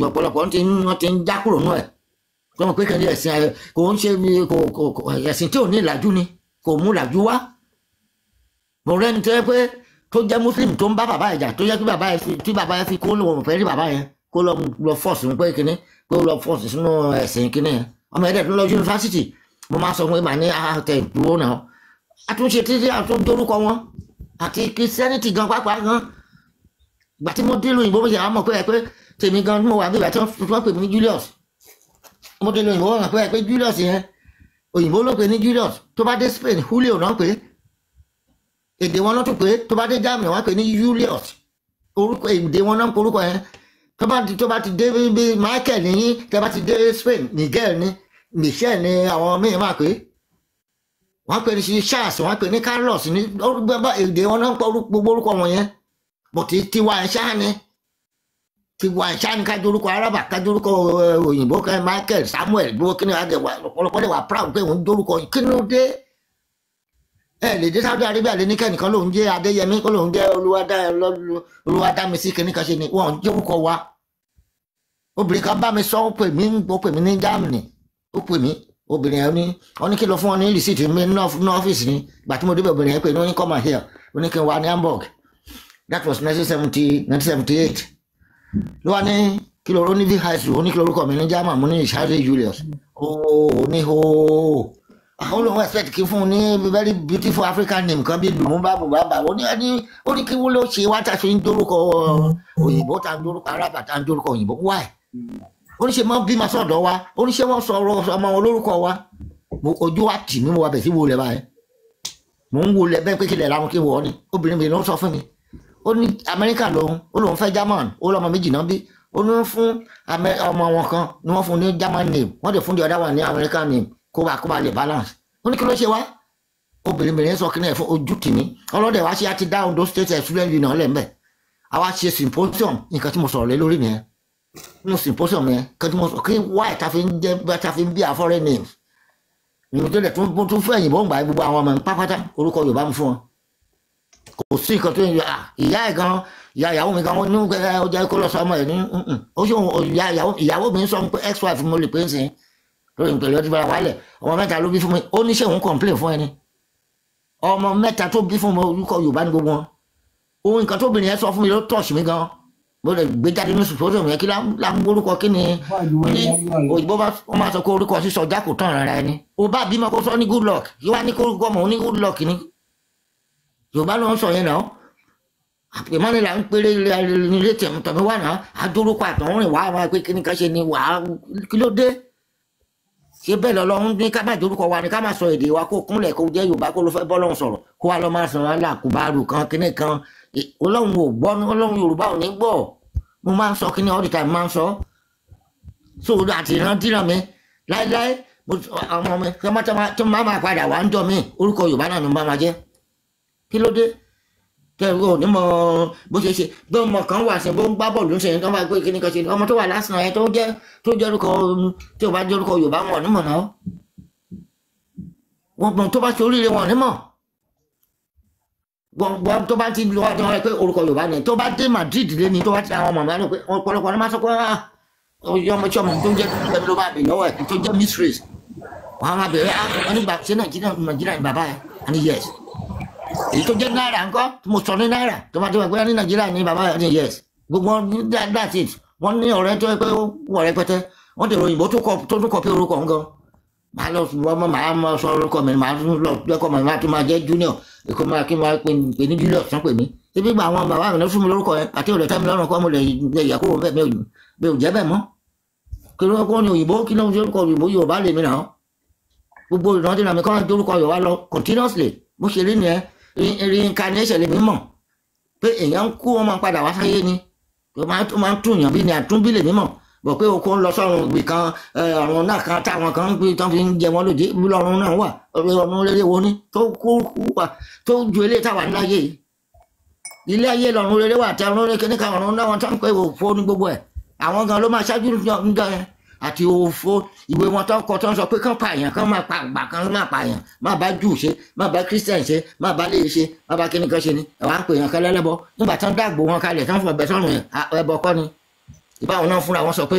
Ọ̀pọ̀lọpọ̀ wọ́n ti ń já kúrò nú ẹ̀. Kí wọ́n pé kí ẹ̀sìn kò ń ṣe kò ẹ̀sìn tí ò ní ìlàjú ni, kò mú ìlàjú wá. Mo rẹ́ni tó yẹ pé tó jẹ́ Muslim tó ń bá bàbá ẹ̀ jà, tó yẹ kí bàbá ẹ̀ fi tí bàbá ẹ̀ fi kó lóun fẹ́ rí bàbá yẹn, kó lọ lọ force ń pé kínní, kó lọ force sínú ẹ̀sìn kínní yẹn. Ọmọ ẹ̀dẹ̀ tó lọ yunifásitì, mo máa sọ fún mi, màá ní àtẹ ìdúró náà, àtúnṣe títí àtúndórúkọ wọn àti Christianity gan pápá gan. Gbà tí mo dé lóyìnbó, mo ṣe àwọn mọ̀ pé ẹ pé tèmi gan mo wà bí ìgbà tí wọ́n pè mí ní Julius. Mo dé lóyìnbó, wọ́n mọ̀ pé ẹ pé Julius yẹn, òyìnbó ló pè ní Julius. Tó bá dé Spain, Julio náà pè é, èdè wọn ló tún pè é. Tó bá dé Germany, wọ́n pè ní Julius, orúkọ èdè wọn náà ń porúkọ yẹn. Tó bá ti dé bí Michael ní, tó bá ti dé Spain, Miguel ní, Michel ní, àwọn míì máa pè é. Wọ́n pè ní Charles, wọ́n pè ní Carlos ní èdè wọn náà ń pọ gbogbo orúkọ wọn yẹn. But tiwa ẹ̀ ṣáá ni, tiwa ẹ̀ ṣáá ni kájú orúkọ arábà, kájú orúkọ òyìnbó, ká Michael, Samuel, gbogbo kí ni ọ̀pọ̀lọpọ̀ dẹ̀ wà proud pé òun dórúkọ. Kí ló dé? Ẹ lè dé Saudi Arabia lè ní kẹ́nìkan lòun jẹ́ Adéyẹmí, kó lòun jẹ́ Olúwadámisí, kìnìkan ṣe ni wọ́n ń jẹ́ orúkọ wa. Obìnrin kan bá mi sọ, ó pè mí ní Germany, ó pè mí. Obìnrin yẹn ní wọ́n ní kí lọ fún wọn ní receipt mi ní ọ́fíìsì ni. Gbà tí mo débẹ̀, obìnrin yẹn pè ní, ó ní, "Come here." Ó ní kí n wá ní Hamburg. That was 1970, 1978. Ló wá ní kí ló ní high school, ó ní kí lórúkọ mi ní German. Mo ní Ìṣáájú Julius. Ó ní ooo, àwọn olóhùn expect kí fún un ní very beautiful African name kan bíi Lumumba, Bubaba. Ó ní kí wọ́n ló ṣe wá tá a ṣe ń dórúkọ òyìnbó, tá a ń dórúkọ arábà, tá a ń dórúkọ òyìnbó? Why? Ó ní ṣe máa bímọ sọ̀dọ̀ wa? Ó ní ṣé wọ́n sọ ọmọ wọn lórúkọ wa? Ojú wa tì mí, mo wà bẹ̀ sí wo lẹ̀ báyìí, mò ń wo lẹ̀ bẹ́ẹ̀ pé kílẹ̀ làwọn kí wọ́ ni. Obìnrin mi ló ń sọ fún mi, ó ní Amẹ́ríkà lòun, ó lòun fẹ́ German, ó lọ́mọ méjì náà bí. Ó ní fún ọmọ wọn kan ni wọ́n fún ní German name, wọ́n dẹ̀ fún the other one ní American name, kó bá lè balance. Ó ní kí ló ṣe wá? Obìnrin mi sọ kí náà fún ojú tì mí. Ọlọ́dẹ̀ wá ṣe á ti dá Ondo State Student Union lẹ́m̀bẹ̀, àwa ṣe symposium. Nǹkan tí mo sọ̀rọ̀ lé lórí nìyẹn nínú symposium yẹn. Nǹkan tí mo sọ kí why ta fi ń jẹ́, ta fi ń bí a foreign names. Ìmọ̀ tó dẹ̀ tún fún ẹ̀yìnbó ń gbà, gbogbo àwọn ọmọ mi pápátá, orúkọ Yorùbá ń fún wọn. Kò sí nǹkan tó ń yọ ìyá ẹ̀ gan, ìyá ìyàwó mi gan, wọn ní ẹ ó jẹ́ kó lọ sọ ọmọ ẹ̀ ní ó ṣe ìyàwó mi ń sọ pé ex wife mo lè pè é sìn lórí ìpèlè ọtí bára wálẹ̀. Ọmọ mẹ́ta ló bí fún mi. Ó ní ṣé òun complain fún ẹni ọmọ mẹ́ta tó bí fún mi, orúkọ Yorùbá ní gbogbo wọn. Ohun nǹkan tóbìnrin yẹn sọ fún mi ló touch mi gan, mo lè gbé jáde ní symposium yẹn. Kí lá ń gbórúkọ? Kí ni ní òyìnbó bá wọ́n máa sọ pé orúkọ sísọ jákò tán rárá ẹni ó bá bímọ kó sọ ní good luck, yóò wá ní kó orúkọ ọmọ òun ní good luck ni. Yorùbá ló ń sọ yẹn náà. Àpèmọ́ni là ń péré nílé tẹ̀mí wà náà, adórúkọ àtọ̀húnrìn wà wá pé kíní kan ṣe ni wà á. Kí ló dé? Ṣé bẹ́ẹ̀ lọ́lọ́run ní ká má dorúkọ wa ni, ká má sọ èdè wa, kó kúnlẹ̀, kó jẹ́ Yorùbá, kó ló fẹ́ bọ́lọ́run sọ̀rọ̀, kó wá lọ́ máa sọ wàhálà kó bá rù kan kíní kan? Ọlọ́run ò gbọ́, Ọlọ́run Yorùbá ò ní gbọ́. Mo máa ń sọ kíní all the time, máa ń sọ so àti ìrántí mi láéláé. Àwọn ọmọ tí wọ́n máa padà wá ń jọ mí, orúkọ Yorùbá náà ni mo máa jẹ́. Kí ló dé tẹ ò ní mọ bó ṣe ṣe bí ọmọ kan wà sí bó ń gbá bọ́ọ̀lù ń ṣe tó máa gbé kíní kan ṣe? Ọmọ tó wà lásìkò yẹn tó jẹ́ orúkọ tí ò bá jẹ́ orúkọ Yorùbá, wọn ò ní mọ̀ náà. Wọn mọ̀ tó bá ṣe oríire, wọn ò ní mọ̀ gbọ́n. Tó bá ti lọ ọdún wọn pé orúkọ Yorùbá ni, tó bá dé Madrid lé ní, tó bá ti àwọn ọmọ mi pé ọ̀pọ̀lọpọ̀ ní máa sọ pé ọmọ tí ọmọ tó jẹ́ tó ló máa bè lọ́wọ́ ẹ̀ tó jẹ́ mistress, wọn á máa bẹ̀rẹ̀ wọn nígbà ṣé Nàìjíríà ni bàbá ẹ̀? Àní yes. Èyí tó jẹ́ náírà ńkọ́ tí mo sọ ní náírà tó máa tó wà pé ní Nàìjíríà ní bàbá ẹ̀ ní yes. Gbogbo wọn, that's it. Wọ́n ní ọ̀rẹ́ tó yẹ pé ó wọ̀ rẹpẹtẹ, wọ́n tẹ̀lé òyìnbó tó tún kọ pé orúkọ ń gan. Màá lọ wọ́n máa mọ sọ orúkọ mi, màá tún lọ lẹ́kọ̀ọ́ mi, màá tún máa jẹ́ Junior èkó, máa kí máa pè ní Julius tán pè mí. Ibi gba àwọn bàbá mi lọ fún mi lórúkọ yẹn àti òlẹ̀ tẹ́mi lọ́rùn kọ́ mo lè yẹ kúrò bẹ́ẹ̀. Mi ò jẹ́ bẹ́ẹ̀ mọ́. Kí ló kọ́ ni òyìnbó? Kí ló ń orúkọ òyìnbó? Yorùbá lè mi náà. Gbogbo ìrántí náà mi kọ́ orúkọ Yorùbá lọ continuously. Bó ṣe rí nìyẹn. Reincarnation lèmi mọ̀ pé èèyàn ń kú, wọn máa padà wá sáyé ni, tó máa ń tún yàn bí ni àtúnbí lèmi mọ̀ bọ̀ pé oko ń lọ sọ́run ibì kan, ọ̀run náà kan táwọn kan ń gbé tán fi ń jẹ wọn lóde lọ́run náà wà. Ọ̀run rere wo ni tó kú wà tó ju eléyìí táwa ń láyé yìí? Ilé ayé lọ́run rere wà tí ọ̀run rere kíní kan, ọ̀run náà wọn tó ń pè òfo ní gbogbo ẹ̀. Àwọn gan ló máa ṣáájú ń yẹn àti òfo ìwé wọn tó kọ, tó ń sọ pé kán pààyàn, kán máa pa àgbà, kán máa pààyàn, má bá Júù ṣe, má bá Christian ṣe, má bá lè ṣe, má bá kíní kan ṣe ni. Ẹ̀ wá ń pè yàn kan lẹ́lẹ́bọ nígbà tán dàgbò wọn kalẹ̀ tán fún ọbẹ̀ sọ́run yẹn. Ẹbọ kọ́ ni. Ìbáwọn náà fúnra wọn sọ pé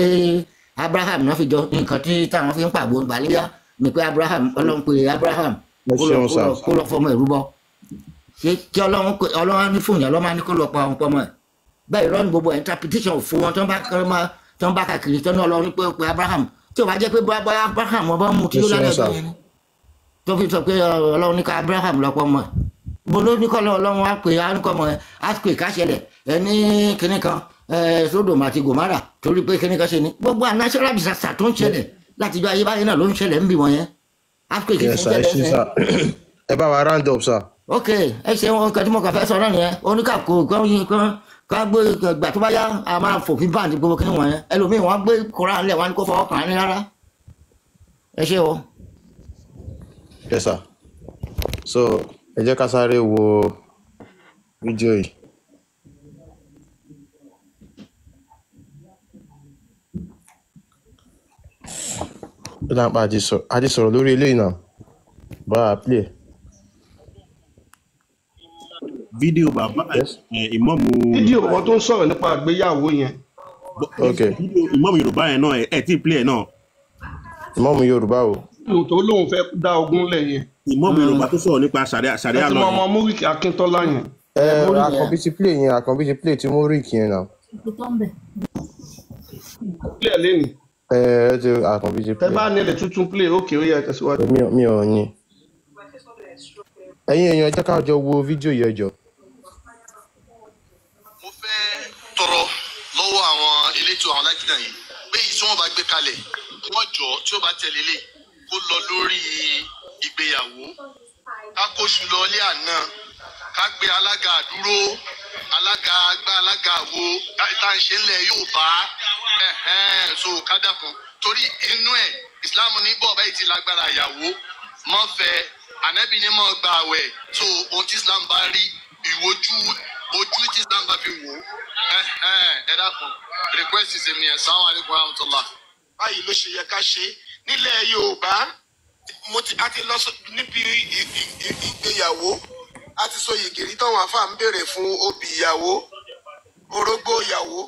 Abraham náà fi jọ nǹkan tí táwọn fi ń pàgbó gbàléyà ni pé Abraham, Ọlọ́run pé Abraham kó lọ fọmọ ìrúbọ. Ṣé kí Ọlọ́run pé Ọlọ́run á ní fún yàn, Ọlọ́run á ní kó lọ pa ọmọ pọmọ ẹ̀. Bẹ́ẹ̀ irọ́ ni gbogbo interpretation fún wọn tó ń bá káàkiri tó ní Ọlọ́run pé Abraham, tí ò bá jẹ́ pé bóyá Abraham ọba mú tí ó lálẹ́ ọjọ́ yẹn ni tó fi sọ pé Ọlọ́run ní ká Abraham lọ pọ̀ mọ́ ẹ̀. Bó ló ní kọ́ Ọlọ́run á pè á ní kọ́ mọ́ ẹ̀ á pè ká ṣẹlẹ̀ ẹ ní kinní kan Sódòmù àti Gòmárà torí pé kinní kan ṣe ni gbogbo natural disaster tó ń ṣẹlẹ̀ látijọ́ ayé báyìí náà ló ń ṣẹlẹ̀ ń bì wọ́n yẹn. Á pè kí Yes, sir. Ẹ ṣé, sir. Ẹ bá wa round up, sir. Ok, ẹ ṣe wọn nǹkan tí mo kàn fẹ́ sọ náà nìyẹn. Oníkàkó kan gbé ìgbà tó bá yá a máa fòfin báńdì gbogbo kinní wọ̀nyẹn. Ẹlòmíì wọ́n gbé Koran lẹ̀ wọ́n ní kó fọwọ́ kàn án ní rárá. Ẹ ṣé o. Yes, sir. So ẹ jẹ́ ká sáré wo fídíò yìí. Ó dà pa àti sọ̀rọ̀ lórí eléyìí náà. Bá a play. Fídíò bàbá ìmọ̀mù. Fídíò bàbá tó ń sọ̀rọ̀ nípa àgbéyàwó yẹn. Ok. Fídíò ìmọ̀mù Yorùbá yẹn náà ẹ̀ tí play ẹ̀ náà. Ìmọ̀mù Yorùbá o. Ìmọ̀mù tó lóun fẹ́ dá ogún lẹ̀ yẹn. Ìmọ̀mù Yorùbá tó sọ̀rọ̀ nípa sàríà Ẹ ti lọ mọ yẹn. ọmọ Múríkì Akíntọ́lá yẹn. Ẹ Àkànbí ti play yẹn, Àkànbí ti play ti Múríkì yẹn náà. Play ẹ̀ lénìí. Ẹ ẹ ti Àkànbí ti Tẹ play. bá nílẹ̀ tuntun play, ókè ó yẹ tẹ̀síwájú. Mi ò ní. Ẹ̀yin èèyàn, ẹ jẹ́ ká jọ wo fídíò yìí, ẹ jọ̀ọ́. Mo fẹ́ tọrọ lọ́wọ́ àwọn elétò àwọn alágídá yìí pé èyí tí wọ́n bá gbé kalẹ̀ kí wọ́n jọ tí ó bá tẹ̀lé lè kó lọ lórí ìgbéyàwó, ká kóṣù lọ ilé àná, ká gbé alága àdúró, alága agbá, alága àwo tá à ń ṣe ńlẹ̀ yóò bá ẹ̀hẹ́n, so ká dákun torí inú ẹ̀ Islam ní bọ́ọ̀ báyìí ti lágbára ìyàwó mọ́ fẹ́ ànábì ní mọ́ gba àwẹ̀, so ohun tí Islam bá rí ìwojú ojú tí Islam bá fi wò ó ẹ̀hẹ́n, ẹ dákun request is èmi ẹ̀ sàwọn alaikum warahmatullah. Báyìí ló ṣe yẹ ká ṣe nílẹ̀ Yorùbá. Mo ti a ti lọ níbi ìgbéyàwó, a ti sọ yìgìrì táwọn àfáà ń béèrè fún obì ìyàwó, orógbó ìyàwó,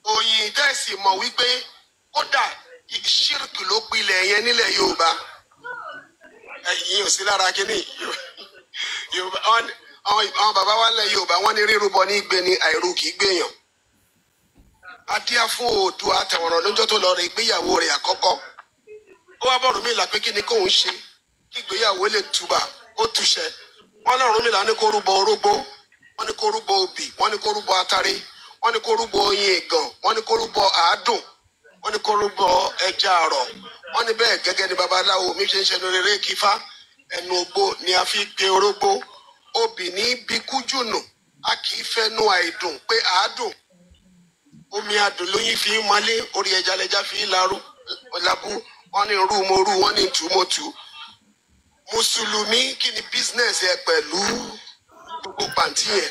oyin. Tẹ́sí mọ̀ wípé kódà ṣírìkì ló pilẹ̀ yẹn nílẹ̀ Yorùbá. Ẹ̀yin ò sí lára kínní Yorùbá. Àwọn bàbá wa nílẹ̀ Yorùbá wọ́n ní rírúbọ ní gbé ni àìrú kì í gbéyàn. Adíá fún Oòduà àtẹ̀wọ̀nrán lọ́jọ́ tó lọ rẹ̀ ìgbéyàwó rẹ̀ àkọ́kọ́. Ó wá bọ̀rùn Ọ̀rúnmìlà pé kí ni kóun ṣe kí ìgbéyàwó lè túbà ó túṣẹ. Wọ́n ní Ọ̀rúnmìlà ní kó rúbọ orógbó, wọ́n ní kó rúbọ obì, wọ́n ní kó rúbọ atare, wọ́n ní kó rúbọ oyin ìgàn, wọ́n ní kó rúbọ àádùn, wọ́n ní kó rúbọ ẹja àrọ̀. Wọ́n ní bẹ́ẹ̀ gẹ́gẹ́ ni babaláwo mi ṣe ń ṣẹnu rere kífá. Ẹnu ogbó ni a fi pe orógbó, obì ní bíkújùnù, a kì í fẹnu àìdùn pé àádùn. Omi adùn lóyún fi ń mọlé, orí ẹja lẹja fi ń larú labú. Wọ́n ní rú mo rú, wọ́n ní tú mo tú. Mùsùlùmí, kí ni business ẹ pẹ̀lú gbogbo pàǹtí yẹn?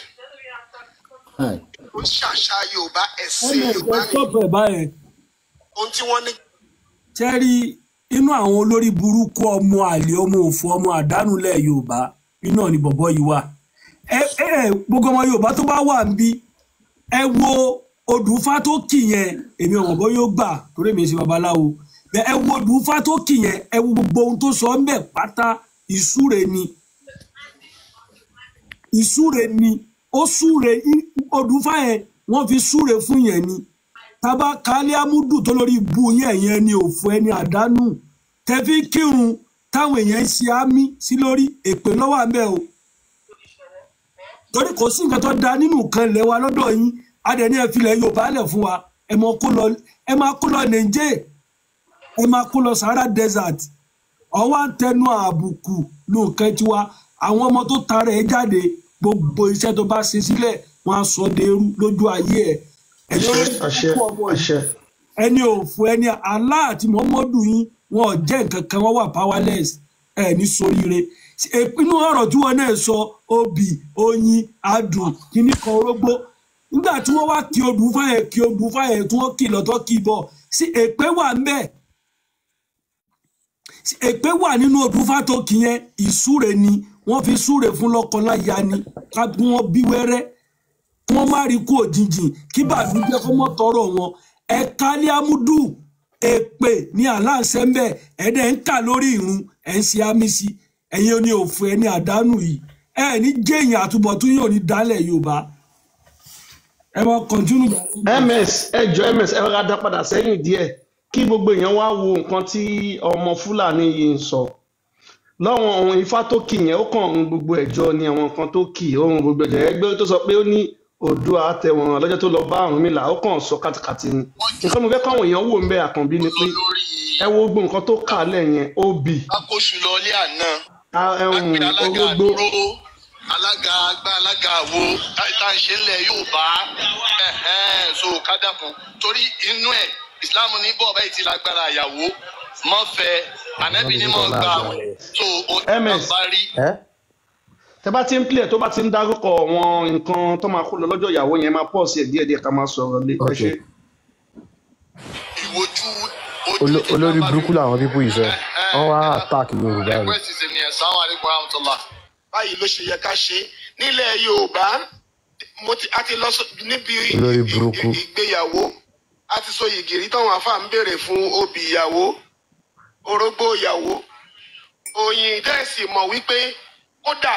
Ó ń ṣàṣà Yorùbá, ẹ̀sìn Ms Yorùbá ni stop ẹ báyẹn. Ohun tí wọ́n ní Ṣẹ́rí inú àwọn olórí burúkú, ọmọ àlè, ọmọ òfò, ọmọ àdánù lẹ̀ Yorùbá iná ni bọ̀bọ̀ yìí wà. Ẹ ẹ gbogbo ọmọ Yorùbá tó bá wà níbí, ẹ wo odùfá tó kì yẹn. Èmi ò mọ̀ bó yóò gbà torí èmi ṣe babaláwo bẹ́ẹ̀. Ẹ wo odùfá tó kì yẹn, ẹ wo gbogbo ohun tó sọ ń bẹ̀ pátá. Ìsúre ni, ìsúre ni, ó súre. Odùfá yẹn wọ́n fi súre fún yẹn ni. Tábà kálí amúdù tó lórí ibu yẹn, yẹn ni òfò, ẹni àdánù tẹfí kírun táwọn èèyàn ń ṣe àmì sí lórí èpè lọ́wọ́ àmẹ́ o, torí kò sí nǹkan tó da nínú nǹkan ilẹ̀ wa lọ́dọ̀ yín. Adẹ̀ní ẹ filẹ̀ Yorùbá lẹ̀ fún wa. Ẹ máa kó lọ, ẹ máa kó lọ Nàìjẹ́, ẹ máa kó lọ Sahara Desert. Ọwọ́ àtẹnu àbùkù ló nǹkan tiwa. Àwọn ọmọ tó tara ẹ jáde, gbogbo iṣẹ́ tó bá ṣe sílẹ̀, wọ́n á sọ dẹrú lójú ayé ẹ. Ẹ̀yin Àṣẹ, olórí àṣẹ, burúkú ọmọ yìí, àṣẹ. Ẹni òfò, ẹni Allah àti Muhammadu yín, wọn ò jẹ́ nǹkan kan, wọ́n wà powerless. Ẹ ní soríire. Ìpinnu ọ̀rọ̀ tí wọn náà sọ, obì, oyin, adùn, kíní kan, orógbó, nígbà tí wọ́n wá kí odù fáyẹ̀, kí odù fáyẹ̀ tí wọ́n kì lọ́tọ́ kì bọ̀ sí, èpè wà ń bẹ̀, èpè wà nínú odùfá tó kì yẹn. Ìsúre ni wọ́n fi súre fún lọ́kọláya ni ká bí wọ́n bí wẹ́rẹ́. Kí wọ́n má rí kú òjijì, kí bàdújẹ́ kó mọ́ tọrọ wọn. Ẹ kálí amúdù èpè ní aláǹsẹ̀ ń bẹ̀, ẹ̀ẹ́dẹ̀ ń kà lórí ìrun, ẹ̀ ń ṣe àmì sí ẹ̀yin oní òfò ẹni àdánù yìí. Ẹ ní jẹ́yìn àtúbọ̀tún yóò ní dálẹ̀ Yorùbá. Ẹ mọ kọ̀ntínú. Ms ẹ jọ, ms ẹ rárá dá padà sẹ́yìn díẹ̀ kí gbogbo èèyàn wá wo nǹkan tí ọmọ Fúlàní yìí ń sọ lọ́wọ́n ohun ifá tó kì yẹn. Ó kàn ń gbogbo ẹ̀jọ́ ni àwọn nǹkan tó kì, ohun gbogbo ẹ̀jọ́ ẹgbẹ́ tó sọ pé ó ní Oòduà tẹ̀wọ̀n lọ́jọ́ tó lọ bá Ọ̀rúnmìlà, ó kàn sọ kàtìkàtì ni. Nǹkan mo fẹ́ káwọn èèyàn wò ń bẹ Àkànbí ni pé ẹ wo gbogbo nǹkan tó kà lẹ̀ yẹn, obì, akóṣù lọ ilé àná, ẹ̀hún, àpè alága orógbó. Àdúró alága agbá alága àwo tá à ń ṣe ńlẹ̀ Yorùbá ẹ̀hẹ́n, so kádàkùn torí inú ẹ̀ Islam ní bọ́ọ̀ báyìí ti lágbára ìyàwó mọ́fẹ́ ànábì ní mọ́ gbà àwẹ̀ so ó ms bá rí. Ẹ tẹ bá ti ń play tó bá ti ń dárúkọ àwọn nǹkan tó máa kó lọ lọ́jọ́ ìyàwó yẹn, máa pọ̀ sí ẹ̀ díẹ̀díẹ̀ ká máa sọ̀rọ̀ lé ẹ. Ok. Ṣe Ìwojú ojú tí Olórí bàbá mi burúkú làwọn pípú yìí sẹ, wọn wá attack Yorùbá rẹ. Request is ní ẹ̀sán àlékún rahmatullah. Báyìí ló ṣe yẹ ká ṣe nílẹ̀ Yorùbá. Mo ti a ti lọ níbi Olórí burúkú. ìgbéyàwó, a ti so yìgì rí táwọn àfáà ń béèrè fún obì ìyàwó, orógbó ìyàwó, oyin. Tẹ́sí mọ̀ wípé kódà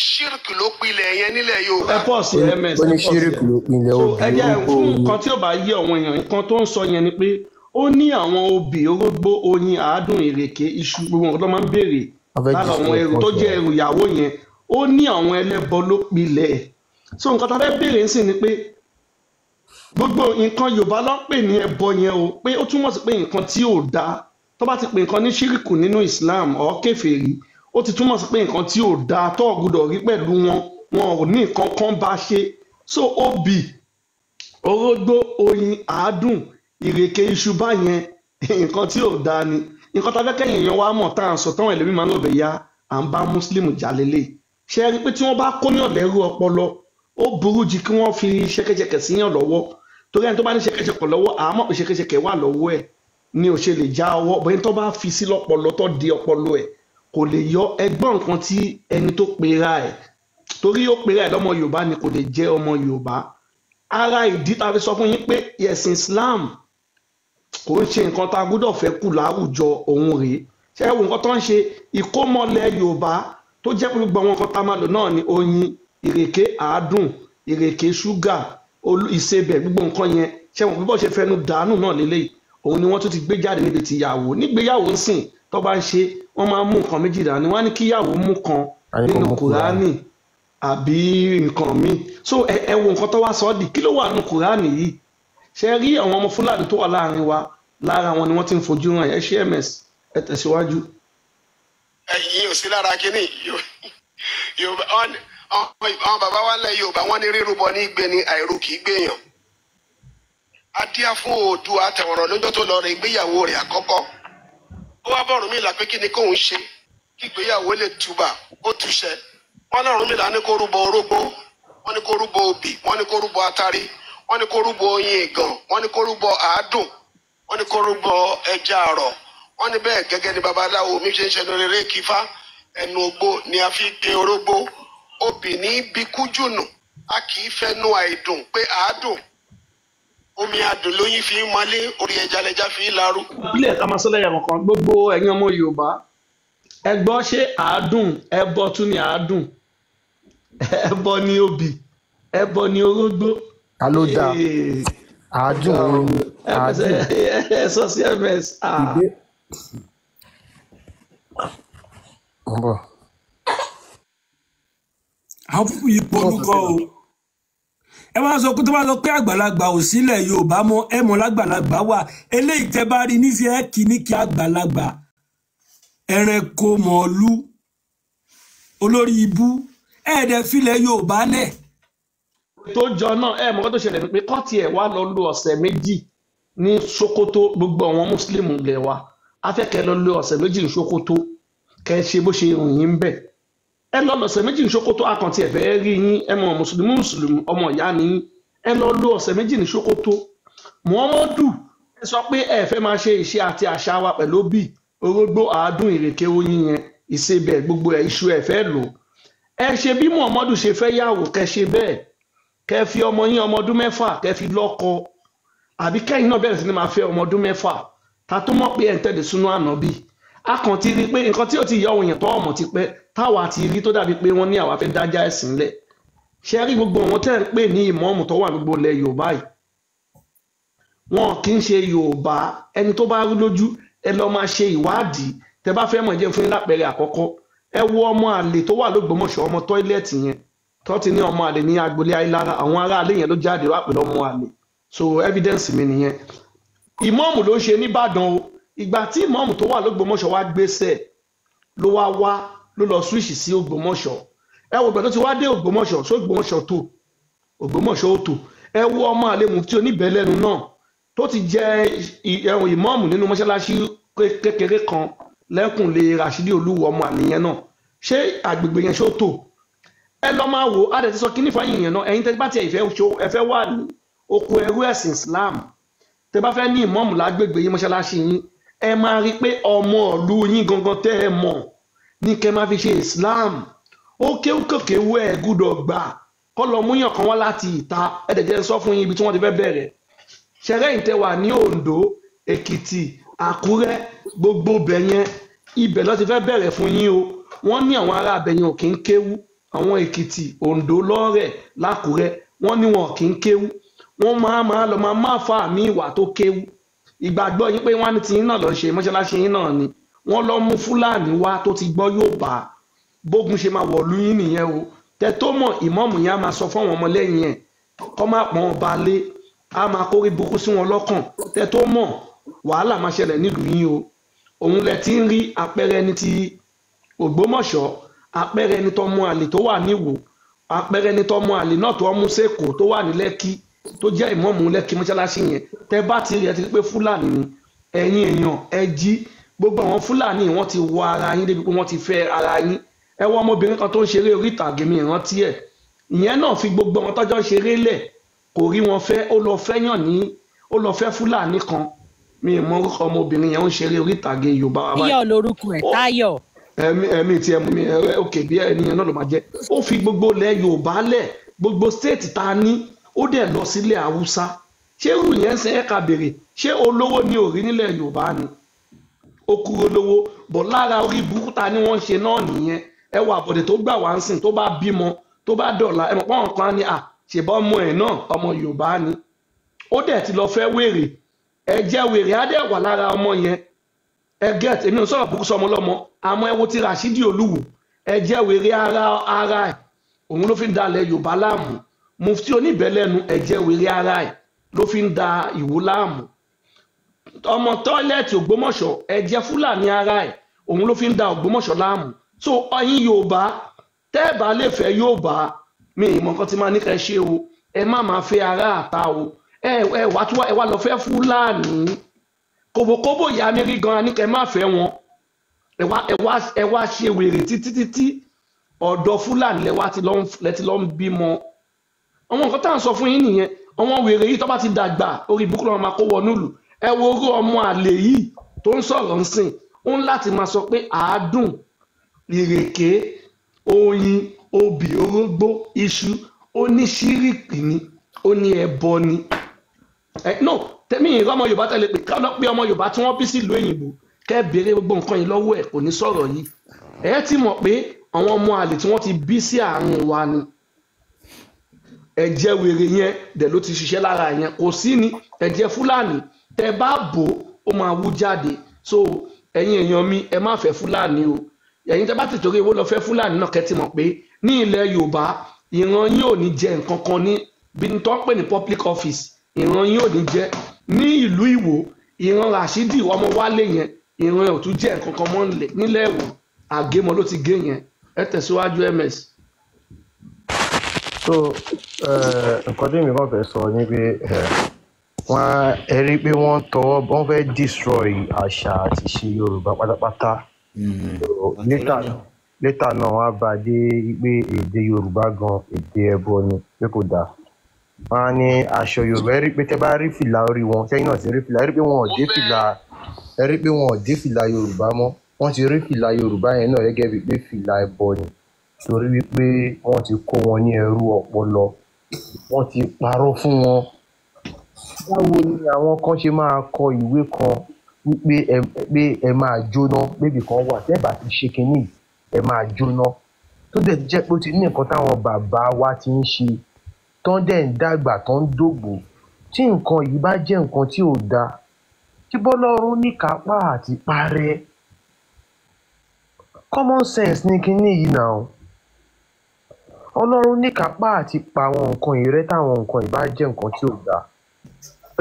ṣírìkì ló pilẹ̀ yẹn nílẹ̀ Yorùbá. Ẹ pọ̀ sí ms, Ó ẹ ní pọ̀ sí ẹ. ṣíríkù ló pinlẹ̀ So obì ẹ jẹ́ orógbó fún oyin. nǹkan tí ò bá yé àwọn èèyàn, nǹkan tó ń sọ yẹn ni pé ó ní àwọn obì, orógbó, oyin, àádùn, ìrèké, iṣu, gbogbo nǹkan tó máa ń béèrè Wọ́n fẹ́ lára àwọn destroy ẹrù tó jẹ́ culture. ẹrù ìyàwó yẹn, ó ní àwọn ẹlẹ́bọ ló pilẹ̀ ẹ̀. So nǹkan tá a fẹ́ béèrè ń sìn ni pé gbogbo nǹkan Yorùbá ló ń pè ní ẹbọ yẹn o, pé ó túmọ̀ sí pé nǹkan tí ò dáa. Tó bá ti pè nǹkan ní ṣíríkù nínú Islam ọ̀ kèfèrí, ó ti túmọ̀ sí pé nǹkan tí ò dáa tó ò gbọdọ̀ rí pẹ̀lú wọn, wọn ò ní nǹkan kan bá ṣe. So obì, orógbó, oyin, àádùn, ìrèké, iṣu báyẹn, nǹkan tí ò dáa ni. Nǹkan tá a fẹ́ kẹ́yìn èèyàn wa mọ̀ tá à ń sọ táwọn ẹlòmíín máa ń lò bẹ̀ ya à ń bá mùsùlùmí jà lélẹ̀. Ṣe é rí i pé tí wọ́n bá kó yàn lẹ́rú ọpọlọ, ó burú ju kí wọ́n fi ṣẹ̀kẹ̀ṣẹ̀kẹ̀ sí yàn lọ́wọ́, torí ẹni tó bá ní ṣẹ̀kẹ̀ṣẹ̀kẹ̀ lọ́wọ́, àmọ́ pé ṣẹ̀kẹ̀ṣẹ̀kẹ̀ wà lọ́wọ́ ẹ̀ ni ò ṣe lè já ọwọ́ bóyá tó bá fi sí lọ́pọlọ tó di ọpọlọ ẹ̀ kò lè yọ. Ẹgbọ́n nǹkan tí ẹni tó pera ẹ̀, torí ó pera ẹ̀ lọ́mọ Yorùbá ni, kò lè jẹ́ ọmọ Yorùbá. Ara ìdí tá a fi sọ fún yín pé ẹ̀sìn Islam kò ń ṣe nǹkan tá a gbọ́dọ̀ fẹ́ kù láwùjọ òun rèé. Ṣé ẹ wo nǹkan tó ń ṣe ìkómọlẹ̀ Yorùbá tó jẹ́ pé gbogbo àwọn nǹkan tá a máa lò náà ni oyin, ìrèké, àádùn, ìrèké, ṣúgà, ìsebẹ̀, gbogbo nǹkan yẹn. Ṣé wọn bí bọ́ ṣe fẹnu dànù náà lélẹ́yìí, òun ni wọ́n tún ti gbé jáde níbi tìyàwó nígbéyàwó ń sìn tó bá ń ṣe, wọ́n máa ń mú nǹkan méjì dání, wọ́n á ní kíyàwó mú kan A ní kó nínú mú Kùránì. Kùránì àbí nǹkan míì. So ẹ wo nǹkan tó wá sọ ọ́ di, kí ló wà nínú Kùránì yìí? Ṣe rí àwọn ọmọ Fúlàní tó wà láàrin wa, lára wọn ni wọ́n ti ń fojú hàn. Ẹ ṣe ms, ẹ tẹ̀síwájú. Ẹ̀yin ò sí lára kínní Yorùbá. Àwọn bàbá wa lẹ̀ Yorùbá, wọ́n ní rírúbọ ní gbé ni, àìrú kì í gbéyàn. Adíá fún Oòduà àtẹ̀wọ̀rọ̀ lọ́jọ́ tó lọ rìn ìgbéyàwó rẹ̀ àkọ́kọ́, ó wá bọ̀ Ọ̀rúnmìlà pé kí ni kóun ṣe kí ìgbéyàwó lè túbà ó túṣẹ. Wọ́n lọ́rùnmìlà ní kó rúbọ orógbó, wọ́n ní kó rúbọ obì, wọ́n ní kó rúbọ atari, wọ́n ní kó rúbọ oyin ìgàn, wọ́n ní kó rúbọ àádùn, wọ́n ní kó rúbọ ẹja àrọ̀. Wọ́n ní bẹ́ẹ̀ gẹ́gẹ́ ni babaláwo mi ṣe ń ṣẹnu rere kífá ẹnu ogbó ni a fi pe orógbó, obì ní bíkú jùnù, a kì í fẹnu àìdùn pé àádùn, omi adùn lóyún fi ń mọlé, orí ẹja lẹja fi ń larú. Ìpínlẹ̀ ká máa sọ lẹ́yìn kankan, gbogbo ẹ̀yin ọmọ Yorùbá, ẹ gbọ́, ṣé àádùn ẹbọ tún ni àádùn, ẹbọ ni obì, ẹbọ ni orógbó? Ta ló dáa? Ee, Àádùn ọ̀gá o, oyin ms àádùn ẹ sọ sí ms ah. Ìgbé ń bọ̀. Àwọn pípù yìí Wọ́n sọ polúkọ o. Ẹ máa sọ pé tó bá sọ pé àgbàlagbà ò sílẹ̀ Yorùbá mọ́, ẹ mọ̀ lágbàlagbà wà. Eléyìí tẹ́ bá rí níṣẹ́ ẹ kì í ní kí àgbàlagbà ẹranko mọ̀ọ́lú olórí ibú ẹ̀ẹ́dẹ̀ filẹ̀ Yorùbá lẹ̀. Tó jọ náà, ẹ mọ̀ kó tó ṣẹlẹ̀ ni pé kọ́ọ̀tì ẹ̀ wá lọ lo ọ̀sẹ̀ 2 ní Sokoto. Gbogbo àwọn mùsùlùmí ilẹ̀ wa, afẹ́kẹ́ lọ lo ọ̀sẹ̀ 2 ní Sokoto, kẹ́ ẹ ṣe bó ṣe rùn yín bẹ̀. Ẹ lọ lọ̀sẹ̀ 2 ní Sokoto, akàntì ẹ̀ fẹ́ rí yín. Ẹ mọ̀ mùsùlùmí, mùsùlùmí ọmọ ìyá ni yín. Ẹ lọ lo ọ̀sẹ̀ 2 ní Sokoto. Muhammadu, ẹ sọ pé ẹ fẹ́ máa ṣe ìṣe àti àṣà wa pẹ̀lú obì, orógbó, àádùn, ìrèké, oyin yẹn, ìsebẹ̀, gbogbo ẹ̀, iṣu, ẹ fẹ́ lò. Ẹ ṣe bí Muhammadu ṣe fẹ́ yàwó, kẹ́ ṣe bẹ́ẹ̀. Kẹ́ fi ọmọ yín ọmọ ọdún 6 kẹ́ fi lọ́kọ, àbí kẹ́yìn náà bẹ̀rẹ̀ sí ni máa fẹ́ ọmọ ọdún 6. Ta tó mọ̀ pé ẹ̀ ń tẹ̀lé súnú ànábì. A kàn ti rí i pé nǹkan tí ò ti yọ òun yẹn tó ọmọ ti pẹ́ táwa ti rí tó dàbí pé wọ́n ní àwa fẹ́ dájà ẹ̀sìn lẹ̀. Ṣe rí gbogbo àwọn tẹ́ ń pè ní ìmọ̀ọ́mù tó wà gbogbo ilẹ̀ Yorùbá yìí, wọn kì í ṣe Yorùbá. Ẹni tó bá rú lójú ẹ lọ máa ṣe ìwádìí. Tẹ bá fẹ́ mọ̀, jẹ́ fún yín lápẹẹrẹ àkọ́kọ́. Ẹ wo ọmọ àlè tó wà lÓgbómọ̀ṣọ́, ọmọ tọ́ílẹ̀tì yẹn tó ti ní ọmọ àlè ní agboolé Ayílára, àwọn aráalé yẹn ló jáde wá pẹ̀lú ọmọ àlè. So evidence mi nìyẹn. Ìmọ̀ọ́mù ló ń ṣe nìbàdàn o. Ìgbà tí ìmọ̀ọ́mù tó wà lÓgbómọ̀ṣọ́ wá gbéṣẹ́ ló wá wá ló lọ switch sí Ògbómọ̀ṣọ́. Ẹ wo ìgbà tó ti wá dé Ògbómọ̀ṣọ́, só Ògbómọ̀ṣọ́ tó Ògbómọ̀ṣọ́ ó tó. Ẹ wo ọmọ àlè mufti oníbẹ̀lẹ́nu náà tó ti jẹ ẹ̀hún ìmọ̀ọ́mù nínú mọ́ṣáláṣí kékeré kan lẹ́kùnlé Rashidi Olúwo, ọmọ àlè yẹn náà, ṣé àgbègbè yẹn ṣó tó? Ẹ lọ máa wò á. Dẹ̀ ti sọ kíní fáyìn yẹn náà. Ẹ̀yin tẹ́ bá tiẹ̀ ìfẹ́ ẹ fẹ́ wà ní oko ẹrú ẹ̀sìn Islam, tẹ́ bá fẹ́ ní ìmọ̀ọ́mù lágbègbè yín, mọ́ṣáláṣí yín, ẹ máa rí i pé ọmọ ìlú yín gangan tẹ́ ẹ mọ̀ ní kẹ́ máa fi ṣe Islam. Ó kéwú kéwú ẹ gbúdọ̀ gbà kọ́ lọ múyàn kan wá láti ìta. Ẹ dẹ̀ jẹ́ sọ fún yín ibi tí wọ́n ti fẹ́ bẹ̀rẹ̀. Ṣẹ̀rẹ́ ìtẹ́ wà ní Oǹdó, Èkìtì, Àkúrẹ́, gbogbo bẹ̀ yẹn, ibẹ̀ ló ti fẹ́ bẹ̀rẹ̀ fún yín o. Wọ́n ní àwọn ará abẹ yẹn ò kí ń kéwú. Àwọn Èkìtì, Oǹdó, lọ́rẹ̀, lákúrẹ́, wọ́n ní wọn kì í kéwú. Wọ́n máa lọ máa fa àmì ìwà tó kéwú. Ìgbàgbọ́ yín pé wọ́n ní tiyín náà lọ ṣe mọ́ṣáláṣí yín náà ni. Wọ́n lọ mú Fúlàní wá tó ti gbọ́ Yorùbá. Bógun ṣe máa wọ̀lú yín nìyẹn o. Tẹ tó mọ̀, ìmọ̀ọ́mù yẹn á máa sọ fún àwọn ọmọlẹ́yìn ẹ̀ kọ́ máa pọ́n ọba lé, á máa kórí burúkú sí wọn lọ́kàn. Tẹ tó mọ̀, wàhálà máa ṣẹlẹ̀ nílùú yín o. Òun lẹ ti ń rí àpẹẹrẹ ẹni ti Ògbómọ̀ṣọ́, àpẹẹrẹ ẹni tó mú àlè tó wà níwò, àpẹẹrẹ ẹni tó mú àlè náà tó mú sẹ́kọ̀ọ́ tó wà ní Lẹ́kì, tó jẹ́ ìmọ̀ọ́mù Lẹ́kì mọ́ṣáláṣí yẹn. Tẹ bá ti rí ẹ ti rí pé Fúlàní ni. Ẹ̀yin èèyàn ẹ jí. Gbogbo àwọn Fúlàní wọ́n ti wọ ara yín débi pé wọ́n ti fẹ́ ara yín. Ẹ wọ ọmọbìnrin kan tó ń ṣeré orí ìtàgé, mi ìrántí ẹ̀. Ìyẹn náà fi gbogbo àwọn tọ́jọ́ ṣeré lẹ̀, kò rí wọn fẹ́, ó lọ fẹ́ yàn ní, ó lọ fẹ́ Fúlàní kan. Mi ì mọ orúkọ ọmọbìnrin yẹn, ó ń ṣeré orí ìtàgé Yorùbá wa báyìí. Táyọ̀ lorúkọ ẹ̀, Táyọ̀. Ẹ̀mí tí ẹ mú mi ẹ òkè bí ẹni yẹn náà ló máa jẹ́. Ó fi gbogbo ilẹ̀ Yorùbá lẹ̀, gbogbo stéètì tá a ní, ó dẹ̀ lọ sílẹ̀ Haúsá. Ṣé irú yẹn ń ṣe ẹ̀ka béèrè? Ṣé olówó ni ò rí nílẹ̀ Yorùbá ni? Ó kúrò lówó bọ̀ lára orí burúkú ta ni wọ́n ń ṣe náà nìyẹn. Ẹ wà àbọ̀dẹ̀ tó gbà wá ń sìn, tó bá bímọ tó bá dọ̀la, ẹ mọ̀ pọ́n kan ní à ṣèbọn ọmọ ẹ̀ náà ọmọ Yorùbá ni. Ó dẹ̀ ti lọ fẹ́ wèrè. Ẹ jẹ́ wèrè á dẹ̀ wà lára ọmọ yẹn. Ẹ get, èmi ò sọ̀rọ̀ burúkú sọmọ lọ́mọ, àmọ́ ẹ wo ti Rashidi Olúwo, ẹ jẹ́ wèrè ara ẹ̀, òun ló fi ń dalẹ̀ Yorùbá láàmú. Mufti oníbẹ̀lẹ́nu, ẹ jẹ́ wèrè ara ẹ̀ ló fi ń da Ìwó láàmú. Ọmọ tọ́ílẹ̀tì Ògbómọ̀ṣọ́, ẹ jẹ́ Fúlàní ara ẹ̀, òun ló fi ń da Ògbómọ̀ṣọ́ láàmú. So ẹ̀yin Yorùbá tẹ́ ẹ bá lè fẹ́ Yorùbá, mi ìmọ̀ nǹkan tí máa ní kẹ́ ṣe o. Ẹ má máa fẹ́ ará àta o. Ẹ wá tún ẹ wá lọ fẹ́ Fúlàní. Kòbókòbó ìyá mi rí gan-an ní kẹ́ má fẹ́ wọn. Ẹ wá ṣe wèrè títí títí ọ̀dọ̀ Fúlàní lẹ ti lọ ń bímọ. Àwọn nǹkan tá à ń sọ fún yín nìyẹn. Àwọn wèrè yìí tó bá ti dàgbà, orí ìbúkú lọ́wọ́ máa kó wọnú ìlú. Ẹ wo orú ọmọ àlè yìí tó ń sọ̀rọ̀ ń sìn, ó ń láti máa sọ pé àádùn, ìrèké, oyin, obì, orógbó, iṣu, ó ní ṣíríkì ni, ó ní ẹbọ ni. No, tẹ́mi ìrọ́ ọmọ Yorùbá tẹ́lẹ̀ pé ká lọ pé ọmọ Yorùbá tí wọ́n bí sílùú òyìnbó kẹ́ béèrè gbogbo nǹkan yìí lọ́wọ́ ẹ̀, kò ní sọ̀rọ̀ yìí. Ẹ ti mọ̀ pé àwọn ọmọ àlè tí wọ́n ti bí sí àárín wa ni. Ẹ̀jẹ̀ wèrè yẹn dẹ̀ ló ti ṣiṣẹ́ lára yẹn. Kò sí ni ẹ̀jẹ̀ Fúlàní tẹ́ bá bò ó máa wú jáde. So ẹ̀yin èèyàn mi, ẹ má fẹ́ Fúlàní o. Ẹ̀yin tẹ́ bá ti torí owó lọ fẹ́ Fúlàní náà, kẹ́ ti mọ̀ pé ní ilẹ̀ Yorùbá ìran yín ò ní jẹ nǹkan kan ní bí n tó ń pè ní public office, ìran yín ò ní jẹ ní ìlú Ìwó. Ìran Rashidi ọmọ Wálé yẹn, ìran ẹ̀ ò tún jẹ nǹkan kan mọ́ nílẹ̀ Ìwó. Àgémọ ló ti gé yẹn. Ẹ tẹ̀síwájú MS. So nǹkan tí èmi kàn fẹ́ sọ ni pé wọ́n ẹ rí i pé wọ́n tọwọ́ wọ́n fẹ́ destroy àṣà àti ìṣe Yorùbá pátápátá. So later náà wọ́n á bá a dé pé èdè Yorùbá gan èdè ẹbọ ni, pé kò dáa. Wọ́n á ní aṣọ Yorùbá, ẹ rí i pé tẹ́ bá rí fìlà orí wọn, sẹ́yìn náà ti rí fìlà, ẹ rí i pé wọn ò dé fìlà, ẹ rí i pé wọn ò dé fìlà Yorùbá mọ́. Wọ́n ti rí fìlà Yorùbá yẹn náà gẹ́gẹ́ bíi pé fìlà ẹbọ ni, torí wípé wọ́n ti kó wọn ní ẹrú ọpọlọ. Wọ́n ti parọ́ fún wọn. Báwo ni àwọn kan ṣe máa kọ ìwé kan wípé ẹ máa jóná, bébì kan wà tẹ́ bá ti ṣe kínní ẹ máa jóná, tó dẹ̀ jẹ́ pé ó ti ní nǹkan táwọn bàbá wa ti ń ṣe tán dẹ̀ ń dàgbà tán ń dògbò. Tí nǹkan yìí bá jẹ́ nǹkan tí ò dáa, tí bọ́lọ́run níkápá àti parẹ́, common sense ní kinní yìí náà. Ọlọ́run níkápá àti pa àwọn nǹkan yìí rẹ́ táwọn nǹkan yìí bá jẹ́ nǹkan tí ò dáa.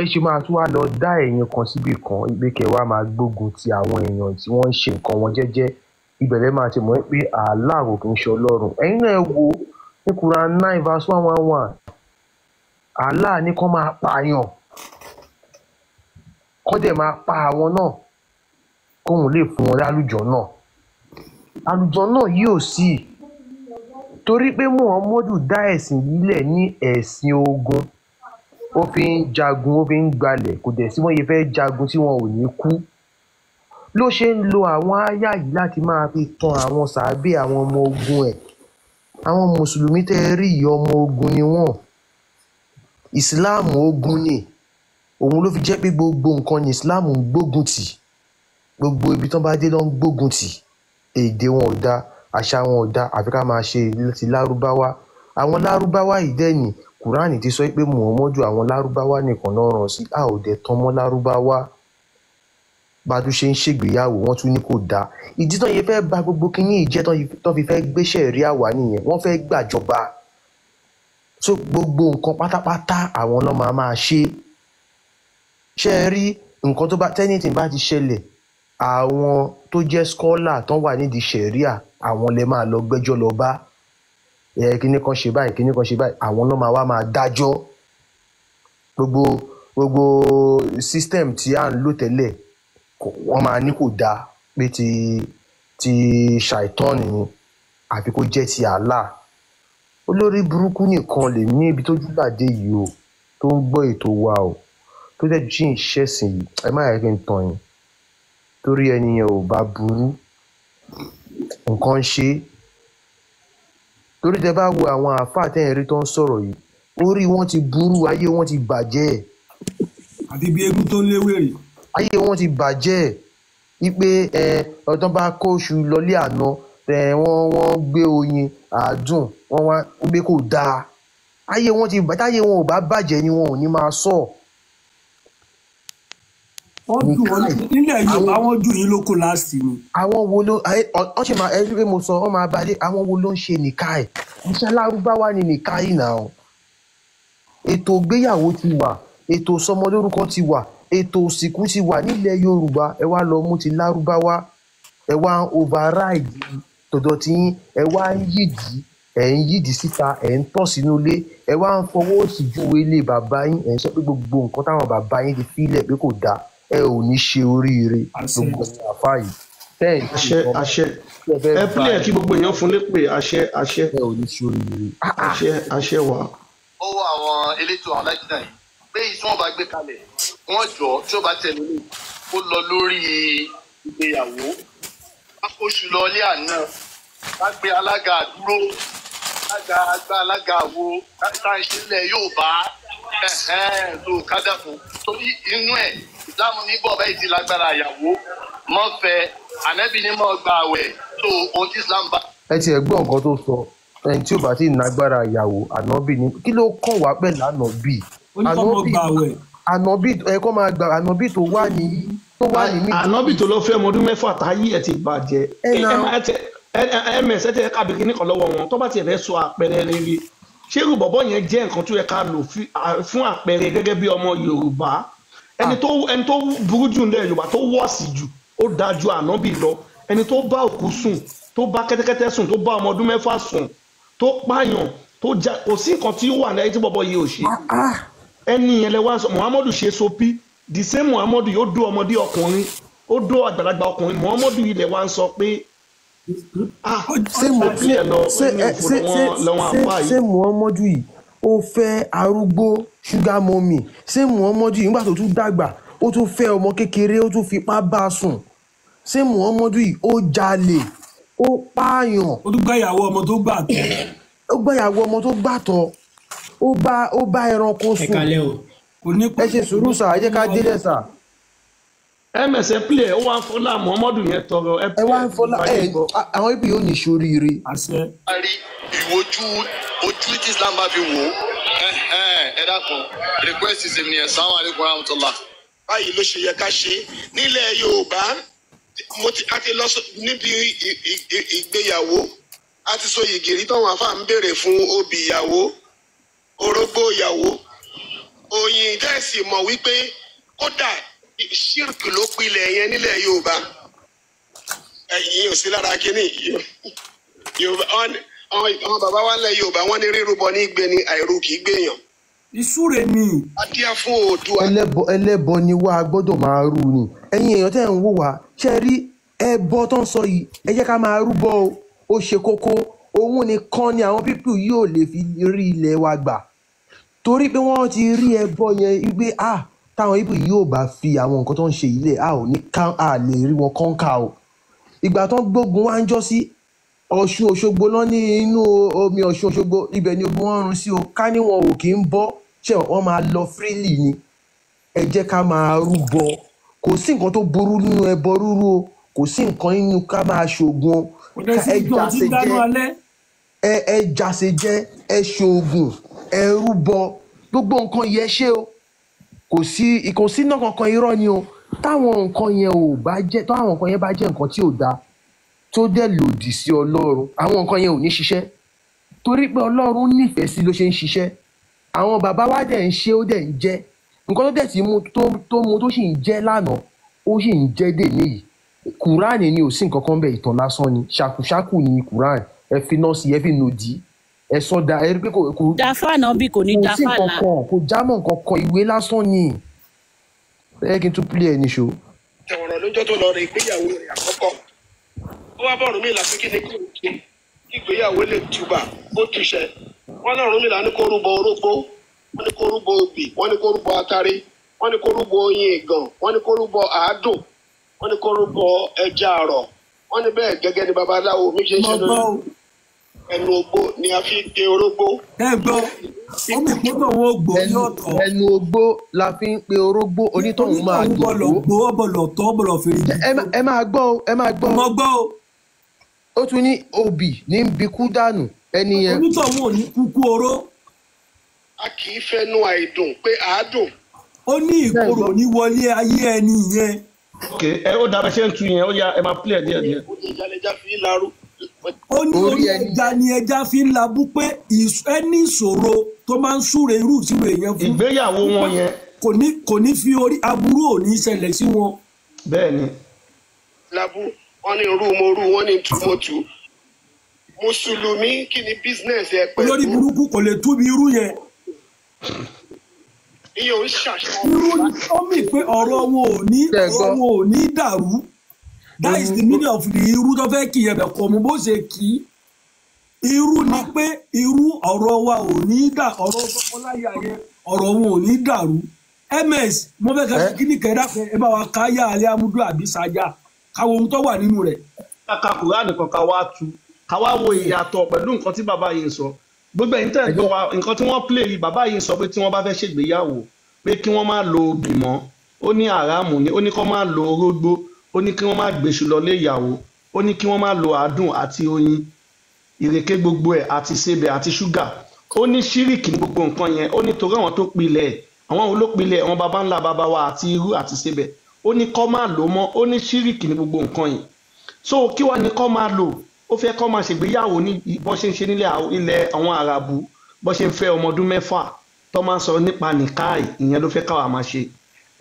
Ẹ ṣe máa tún wá lọ dá ẹ̀yin kan síbì kan pé kẹ́ wá máa gbógun ti àwọn èèyàn tí wọ́n ń ṣe nǹkan wọn jẹ́jẹ́. Ibẹ̀rẹ̀ máa ti mọ̀ pé Allah kò kí ń ṣe Ọlọ́run. Ẹ̀yin náà ẹ wo ní Quran 9 verse 111, Allah ní kán máa pààyàn, kán dẹ̀ máa pa àwọn náà, kóun lè fún wọn lálùjọ náà. Àlùjọ náà yóò sí, torí pé Muhammadu dá ẹ̀sìn yìí lẹ̀ ní ẹ̀sìn ogun. Ó fi ń jagun, ó fi ń gbalẹ̀, kò dẹ̀ sí wọ́n yẹ fẹ́ jagun tí wọn ò ní kú. Ló ṣe ń lo àwọn ááyà yìí láti máa fi tan àwọn sàábé àwọn ọmọ ogun ẹ̀. Àwọn mùsùlùmí tẹ́ ẹ rí yìí, ọmọ ogun ni wọ́n. Ìsìláàmù ogun ni. Òun ló fi jẹ́ pé gbogbo nǹkan ní ìsìláàmù ń gbógun tì. Gbogbo ibi tán bá dé ló ń gbógun tì. Èdè wọn ò dáa, àṣà wọn ò dáa, àfi ká máa ṣe ti lárúbáwá. Àwọn lárúbáwá yìí dẹ̀ ní Kùránì ti sọ pé Muhammadu àwọn lárúbáwá nìkan ló rán sí, a ò dẹ̀ tán mọ́ lárúbáwá. Bá a tún ṣe ń ṣègbéyàwó, wọ́n tún ní kò dáa. Ìdí tán yẹn fẹ́ ba gbogbo kinní yìí jẹ́ tán fi fẹ́ gbéṣẹ́ rí àwa nìyẹn, wọ́n fẹ́ gbàjọba. So gbogbo nǹkan pátápátá àwọn náà máa máa ṣe. Ṣé ẹ rí nǹkan tó bá tẹ́nìtì bá ti ṣẹlẹ̀, àwọn tó jẹ́ scholar tán wà nídìí ṣẹ̀ríà, àwọn lè máa lọ gbẹ́jọ́ lọ bá. Ẹ kíní kan ṣe báyìí, kíní kan ṣe báyìí, àwọn náà máa wá máa dájọ́. Gbogbo system tí à ń lò tẹ́lẹ̀, wọ́n máa ní kò dáa pé ti ṣàìtọ́ọ̀nì ni, àfi kó jẹ́ ti Allah. Olórí burúkú nìkan lè ní ibi tó júlàdé yìí o, tó ń gbọ́ ètò wa o, tó dẹ̀ jí ń ṣẹ̀sìn yìí, ẹ má yẹ kí n tàn yín. Torí ẹni yẹn ò bá burú, nǹkan ń ṣe é. Torí tẹ bá wo àwọn àáfàá tẹ́ ẹ̀ rí tó ń sọ̀rọ̀ yìí, orí wọn ti burú, ayé wọn ti bàjẹ́. Àti bí eégún tó ń léwèrè. Ayé wọn ti bàjẹ́. Wípé ẹ ọdún bá kóṣù lọlé àná, ẹ wọ́n gbé oyin àádùn, wọ́n wá gbé kò dáa. Ayé wọn ti bàjẹ́, táyé wọn ò bá bàjẹ́ ni wọn ò ní máa sọ. Wọ́n dùn wọ́n nílẹ̀ Yorùbá, wọ́n dùn yín lóko láàsì ni. Àwọn wo ló ọ́n ṣe máa ẹ rí pé mo sọ, wọ́n máa balẹ̀, àwọn wo ló ń ṣe nìka ẹ̀? Iṣẹ́ lárúbáwá ni nìka yìí náà. Ètò ìgbéyàwó ti wà, ètò ìsọmọlórúkọ ti wà, ètò òsìnkú ti wà nílẹ̀ Yorùbá. Ẹ wá lọ mú ti lárúbáwá, ẹ wá ń override tọ̀dọ̀ tí yín, ẹ wá ń yídìí, ẹ̀ ń yídìí síta, ẹ̀ ń tọ̀ sínú ilé, ẹ wá ń fọwọ́ òsì júwe ilé bàbá yín, ẹ̀ ń sọ pé gbogbo nǹkan táwọn bàbá yín ti fílẹ̀ pé kò dáa, ẹ ò ní ṣe oríire. Gbogbo àfa yìí tẹ́ ẹ̀ ń ṣe Àṣẹ àṣẹ. Ẹ pílẹ̀ kí gbogbo èèyàn fún lépè àṣẹ àṣẹ. Ẹ ò ní ṣe oríire. Àṣẹ àṣẹ wà. Ó wọ àwọn elétò àwọn alájìnà yìí pé èyí tí wọ́n bá gbé kalẹ̀, wọ́n jọ tí ó bá tẹ̀lé lé kó lọ lórí ìgbéyàwó, ká kóṣù lọ ilé àná, ká gbé alága àdúró, alága àgbà, alága àwo, ká ń ṣe ilẹ̀ yóò bá tó ká dàpọ̀. Torí inú ẹ̀ ìsìlámù ní bọ̀ bẹ́ẹ̀ ti lágbára àyàwó mọ́ fẹ́ ànábì ní mọ́ gba àwẹ̀ tó ohun tí Islam bá. Ẹ tiẹ̀ gbọ́ nǹkan tó sọ, ẹni tí ò bá ti nágbára ìyàwó ànábì ní kí ló kàn wá pẹ̀lú ànábì? Ó ní kọ́ mọ́ gba àwẹ̀. Ànábì ẹ kọ́ máa gba ànábì tó wà ní tó wà ní mí. Ànábì tó lọ fẹ́ ọmọ ọdún mẹ́fà táyé ẹ̀ ti bàjẹ́. Ẹ na Ms ẹ tẹ kábí kíní kan lọ́wọ́ wọn tó bá tiẹ̀ fẹ́ sọ àpẹẹrẹ rere. Ṣé irú bọ̀bọ̀ yẹn jẹ́ nǹkan tó yẹ ká lò fún àpẹẹrẹ gẹ́gẹ́ bí ọmọ Yorùbá? Ẹni tó burú jù nílẹ̀ Yorùbá tó wọ̀sì jù, ó dáa ju ànábì lọ. Ẹni tó bá òkú sùn, tó bá kẹ́tẹ́kẹ́tẹ́ sùn, tó bá ọmọ ọdún mẹ́fà sùn, tó pààyàn, tó já, kò sí nǹkan tí ó wà láyé tí bọ̀bọ̀ yìí ò ṣe. Ẹni yẹn lẹ wá sọ Muhammadu ṣe sopi, the same Muhammadu yóò dó ọmọdé ọkùnrin, ó dó àgbàlagbà ọkùnrin. Muhammadu yìí lẹ wá ń sọ pé ṣé Muhammadu yìí ó fẹ́ arúgbó sugar mummy? Ṣé Muhammadu yìí nígbà tó tún dàgbà ó tún fẹ́ ọmọ kékeré, ó tún fipá bá a sùn? Ṣé Muhammadu yìí ó jalè, ó pààyàn, ó tún gbàyàwó ọmọ tó gbà tọ́? Ó gbàyàwó ọmọ tó gbà tọ́. Ó bá ẹranko Ẹ sùn. kalẹ́ o. Kò ní Ẹ ṣe sùúrù sà, ẹ jẹ́ ká délẹ̀ sà. Ms ẹ play ẹ, ó wá ń fọlá Muhammadu yẹn tọrọ ẹ Ẹ play wá ẹ ń fọlá gbogbo ayé ẹ gbọ́. àwọn ibi yóò ní sóríire. Àṣẹ. A rí ìwojú ojú tí Islam bá fi wò ó. Ẹ dákun, request is èmi nìyẹn. Assalamu alaikum warahmatullah. Báyìí ló ṣe yẹ ká ṣe nílẹ̀ Yorùbá. Mo ti a ti lọ níbi ìgbéyàwó, a ti so yìgìrí táwọn afá ń béèrè fún obì ìyàwó, orógbó ìyàwó, oyin. Tẹ́sí mọ̀ wípé kódà ṣírkì ló pilẹ̀ yẹn nílẹ̀ Yorùbá. Ẹ̀yin ò sí lára kínní Yorùbá. Àwọn bàbá wa nílẹ̀ Yorùbá, wọ́n ní rírúbọ ní gbé ni, àìrú kì í gbéyàn. Ìsúre ni. Adíá fún Oòduà. Ẹlẹ́bọ ni wá, a gbọ́dọ̀ máa rú ni. Ẹ̀yin èèyàn tẹ́ ń wò wá, ṣe rí ẹbọ tó ń sọ yìí, ẹ jẹ́ ká máa rúbọ o. Ó ṣe kókó. Òun nìkan ni àwọn pípù yóò lè fi rí ilẹ̀ wa gbà, torí pé wọ́n ti rí ẹbọ yẹn wípé ah, táwọn pípù yóò bá fi àwọn nǹkan tó ń ṣe ilé, a ò ní ká a lè rí wọn kọ́ńkà o. Ìgbà tó ń gbógun wá ń jọ́ sí Ọ̀ṣun Òṣogbo lọ ní inú omi Ọ̀ṣun Òṣogbo, ibẹ̀ ni ogun wọn run sí o. Ká ní wọn ò kì í bọ́ ṣé wọ́n máa lọ freely ni. Ẹ jẹ́ ká máa rúbọ. Kò sí nǹkan tó burú nínú ẹbọ rúrú o. Kò sí nǹkan nínú ká máa ṣoògùn o. Kò dẹ̀ sí Ẹ ìjọ tí jáse ń dáná jẹ́ alẹ́. ẹ jáse jẹ́, ẹ ṣoògùn, ẹ rúbọ, gbogbo nǹkan yẹn ṣe o. Kò sí náà kankan, irọ́ ni o. Táwọn nǹkan yẹn ò bá jẹ́, táwọn nǹkan yẹn bá jẹ́ nǹkan tí ò dáa, tó dẹ̀ lòdì sí Ọlọ́run, àwọn nǹkan yẹn ò ní ṣiṣẹ́, torí pé Ọlọ́run nífẹ̀ẹ́ sí ló ṣe ń ṣiṣẹ́. Àwọn bàbá wa dẹ̀ ń ṣe, ó dẹ̀ ń jẹ́ nǹkan tó dẹ̀ ti mú tó mú tó sì ń jẹ́ lánàá, ó sì ń jẹ́ dèní yìí. Kùránì ni ò sí nǹkan kan bẹ́ẹ̀, ìtàn lásán ni, ṣàkùṣàkù ni kùránì. Ẹ fi iná sí, ẹ fi nòdì, ẹ sọdà, ẹ rí pé kò Dáfà náà bí kò ní kò sí dáfà nǹkan là. kan, kò jámọ́ nǹkan kan, ìwé lásán ni. Ẹ kí n tún play ẹ níṣó. Tẹ̀wọ̀nà lójọ́ tó lọ rè ìgbéyàwó rẹ̀ àkọ́kọ́, ó wá bá Ọ̀rúnmìlà pé kí ni kí n ṣe kí ìgbéyàwó lè túbà ó túṣẹ. Wọ́n ní Ọ̀rúnmìlà ní kó rúbọ orógbó, wọ́n ní kó rúbọ obì, wọ́n ní kó rúbọ atare, wọ́n ní kó rúbọ oyin ìgàn, wọ́n ní kó rúbọ àádùn, wọ́n ní kó rúbọ ẹja àrọ̀. Wọ́n ní bẹ́ẹ̀ gẹ́gẹ́ ni babaláwo mi ṣe ń Mo ṣe gbọ́ lórí o. ẹnu ogbó ni a fi de orógbó. Ẹ gbọ́, ó mì pé wọn ò gbó Ẹnu yóò tọ́. ẹnu ogbó la fi ń pe orógbó, onítọ̀hún máa Onítọ̀hún bọ̀lọ̀ dògbó. gbó, ọ̀bọ̀lọ̀ tọ́, ọ̀bọ̀lọ̀ fèrè jì. Ẹ máa gbọ́ o, ẹ máa gbọ́ Mo o. gbọ́ o. Ó tún ní obì ní ń bikú dànù ẹni yẹn. Onítọ̀hún ò ní kúkú oró. A kì í fẹnu àìdùn pé àádùn. Ó ní Ṣé ẹ ìkorò gbọ́? ní wọlé ayé ẹni yẹn. Ok, ẹ ó dábẹ́ ṣe ń tu yẹn, ó yá, ẹ máa play ẹ díẹ̀ díẹ̀. Ó ní ìjàlẹ̀já fi ń larú. Ó ní Orí orí ẹni ẹja ni ẹja fi ń labú, pé ẹni ìṣòro tó máa ń súre irú ìṣúre yẹn fún Ìgbéyàwó wọn yẹn. Kò ní fi orí aburú ò ní ṣẹlẹ̀ sí wọn. Bẹ́ẹ̀ ni. Labú, wọ́n ní rú mo rú, wọ́n ní tú mo tú. Mùsùlùmí, kí ni business ẹ Olórí pẹ̀lú burúkú kò lè túbi irú yẹn. Iye ò ń ṣàṣà. Irú ó mì pé ọ̀rọ̀ wọn ò ní Ṣé ẹ ọ̀rọ̀ gbọ́? wọn ò ní dàrú. That is the meaning of the irú tó fẹ́ kì í ẹ̀bẹ̀ kọ̀ mú bó ṣe kì í. Irú ni pé irú ọ̀rọ̀ wa ò ní dà, ọ̀rọ̀ tọkọláya yẹn, ọ̀rọ̀ wọn ò ní dàrú. Ms mo fẹ́ Ẹ kẹ́ kí ni kẹ́dá fẹ́ ẹ bá wa ká yá alẹ́ amúdú àbí sájà káwọn ohun tó wà nínú rẹ̀. Ká ka kùránì kan, ká wá tu, ká wá wo ìyàtọ̀ pẹ̀lú nǹkan tí bàbá yìí ń sọ. Gbogbo ẹ̀yin tẹ́ ẹ ẹ̀ gbọ́ jẹ́ wa, nǹkan tí wọ́n play yìí, bàbá yìí ń sọ pé tí wọ́n bá fẹ́ ṣègbéyàwó, pé kí wọ́n má lo obì mọ́. Ó ní àràmù ni. Ó ní kí wọ́n má lo orógbó, ó ní kí wọ́n má gbèsù lọlé ìyàwó, ó ní kí wọ́n má lo àádùn àti oyin, ìrèké, gbogbo ẹ̀ àti sebẹ̀ àti ṣúgà. Ó ní ṣíríkì ní gbogbo nǹkan yẹn. Ó ní torí àwọn tó pilẹ̀ ẹ̀, àwọn wo ló pilẹ̀? Àwọn baba ńlá baba wa àti irú àti sebẹ̀. Ó ní kọ́ máa lò mọ́. Ó ní ṣíríkì ní gbogbo nǹkan yìí. So kí wàá ní kọ́ máa lò? Ó fẹ́ kọ́ máa ṣègbéyàwó ní bọ́n ṣe ń ṣe nílẹ̀ ilẹ̀ àwọn àràbù, bọ́n ṣe ń fẹ́ ọmọ ọdún 6 tó máa ń sọ nípa nìkáì, ìyẹn ló fẹ́ káwa máa ṣe.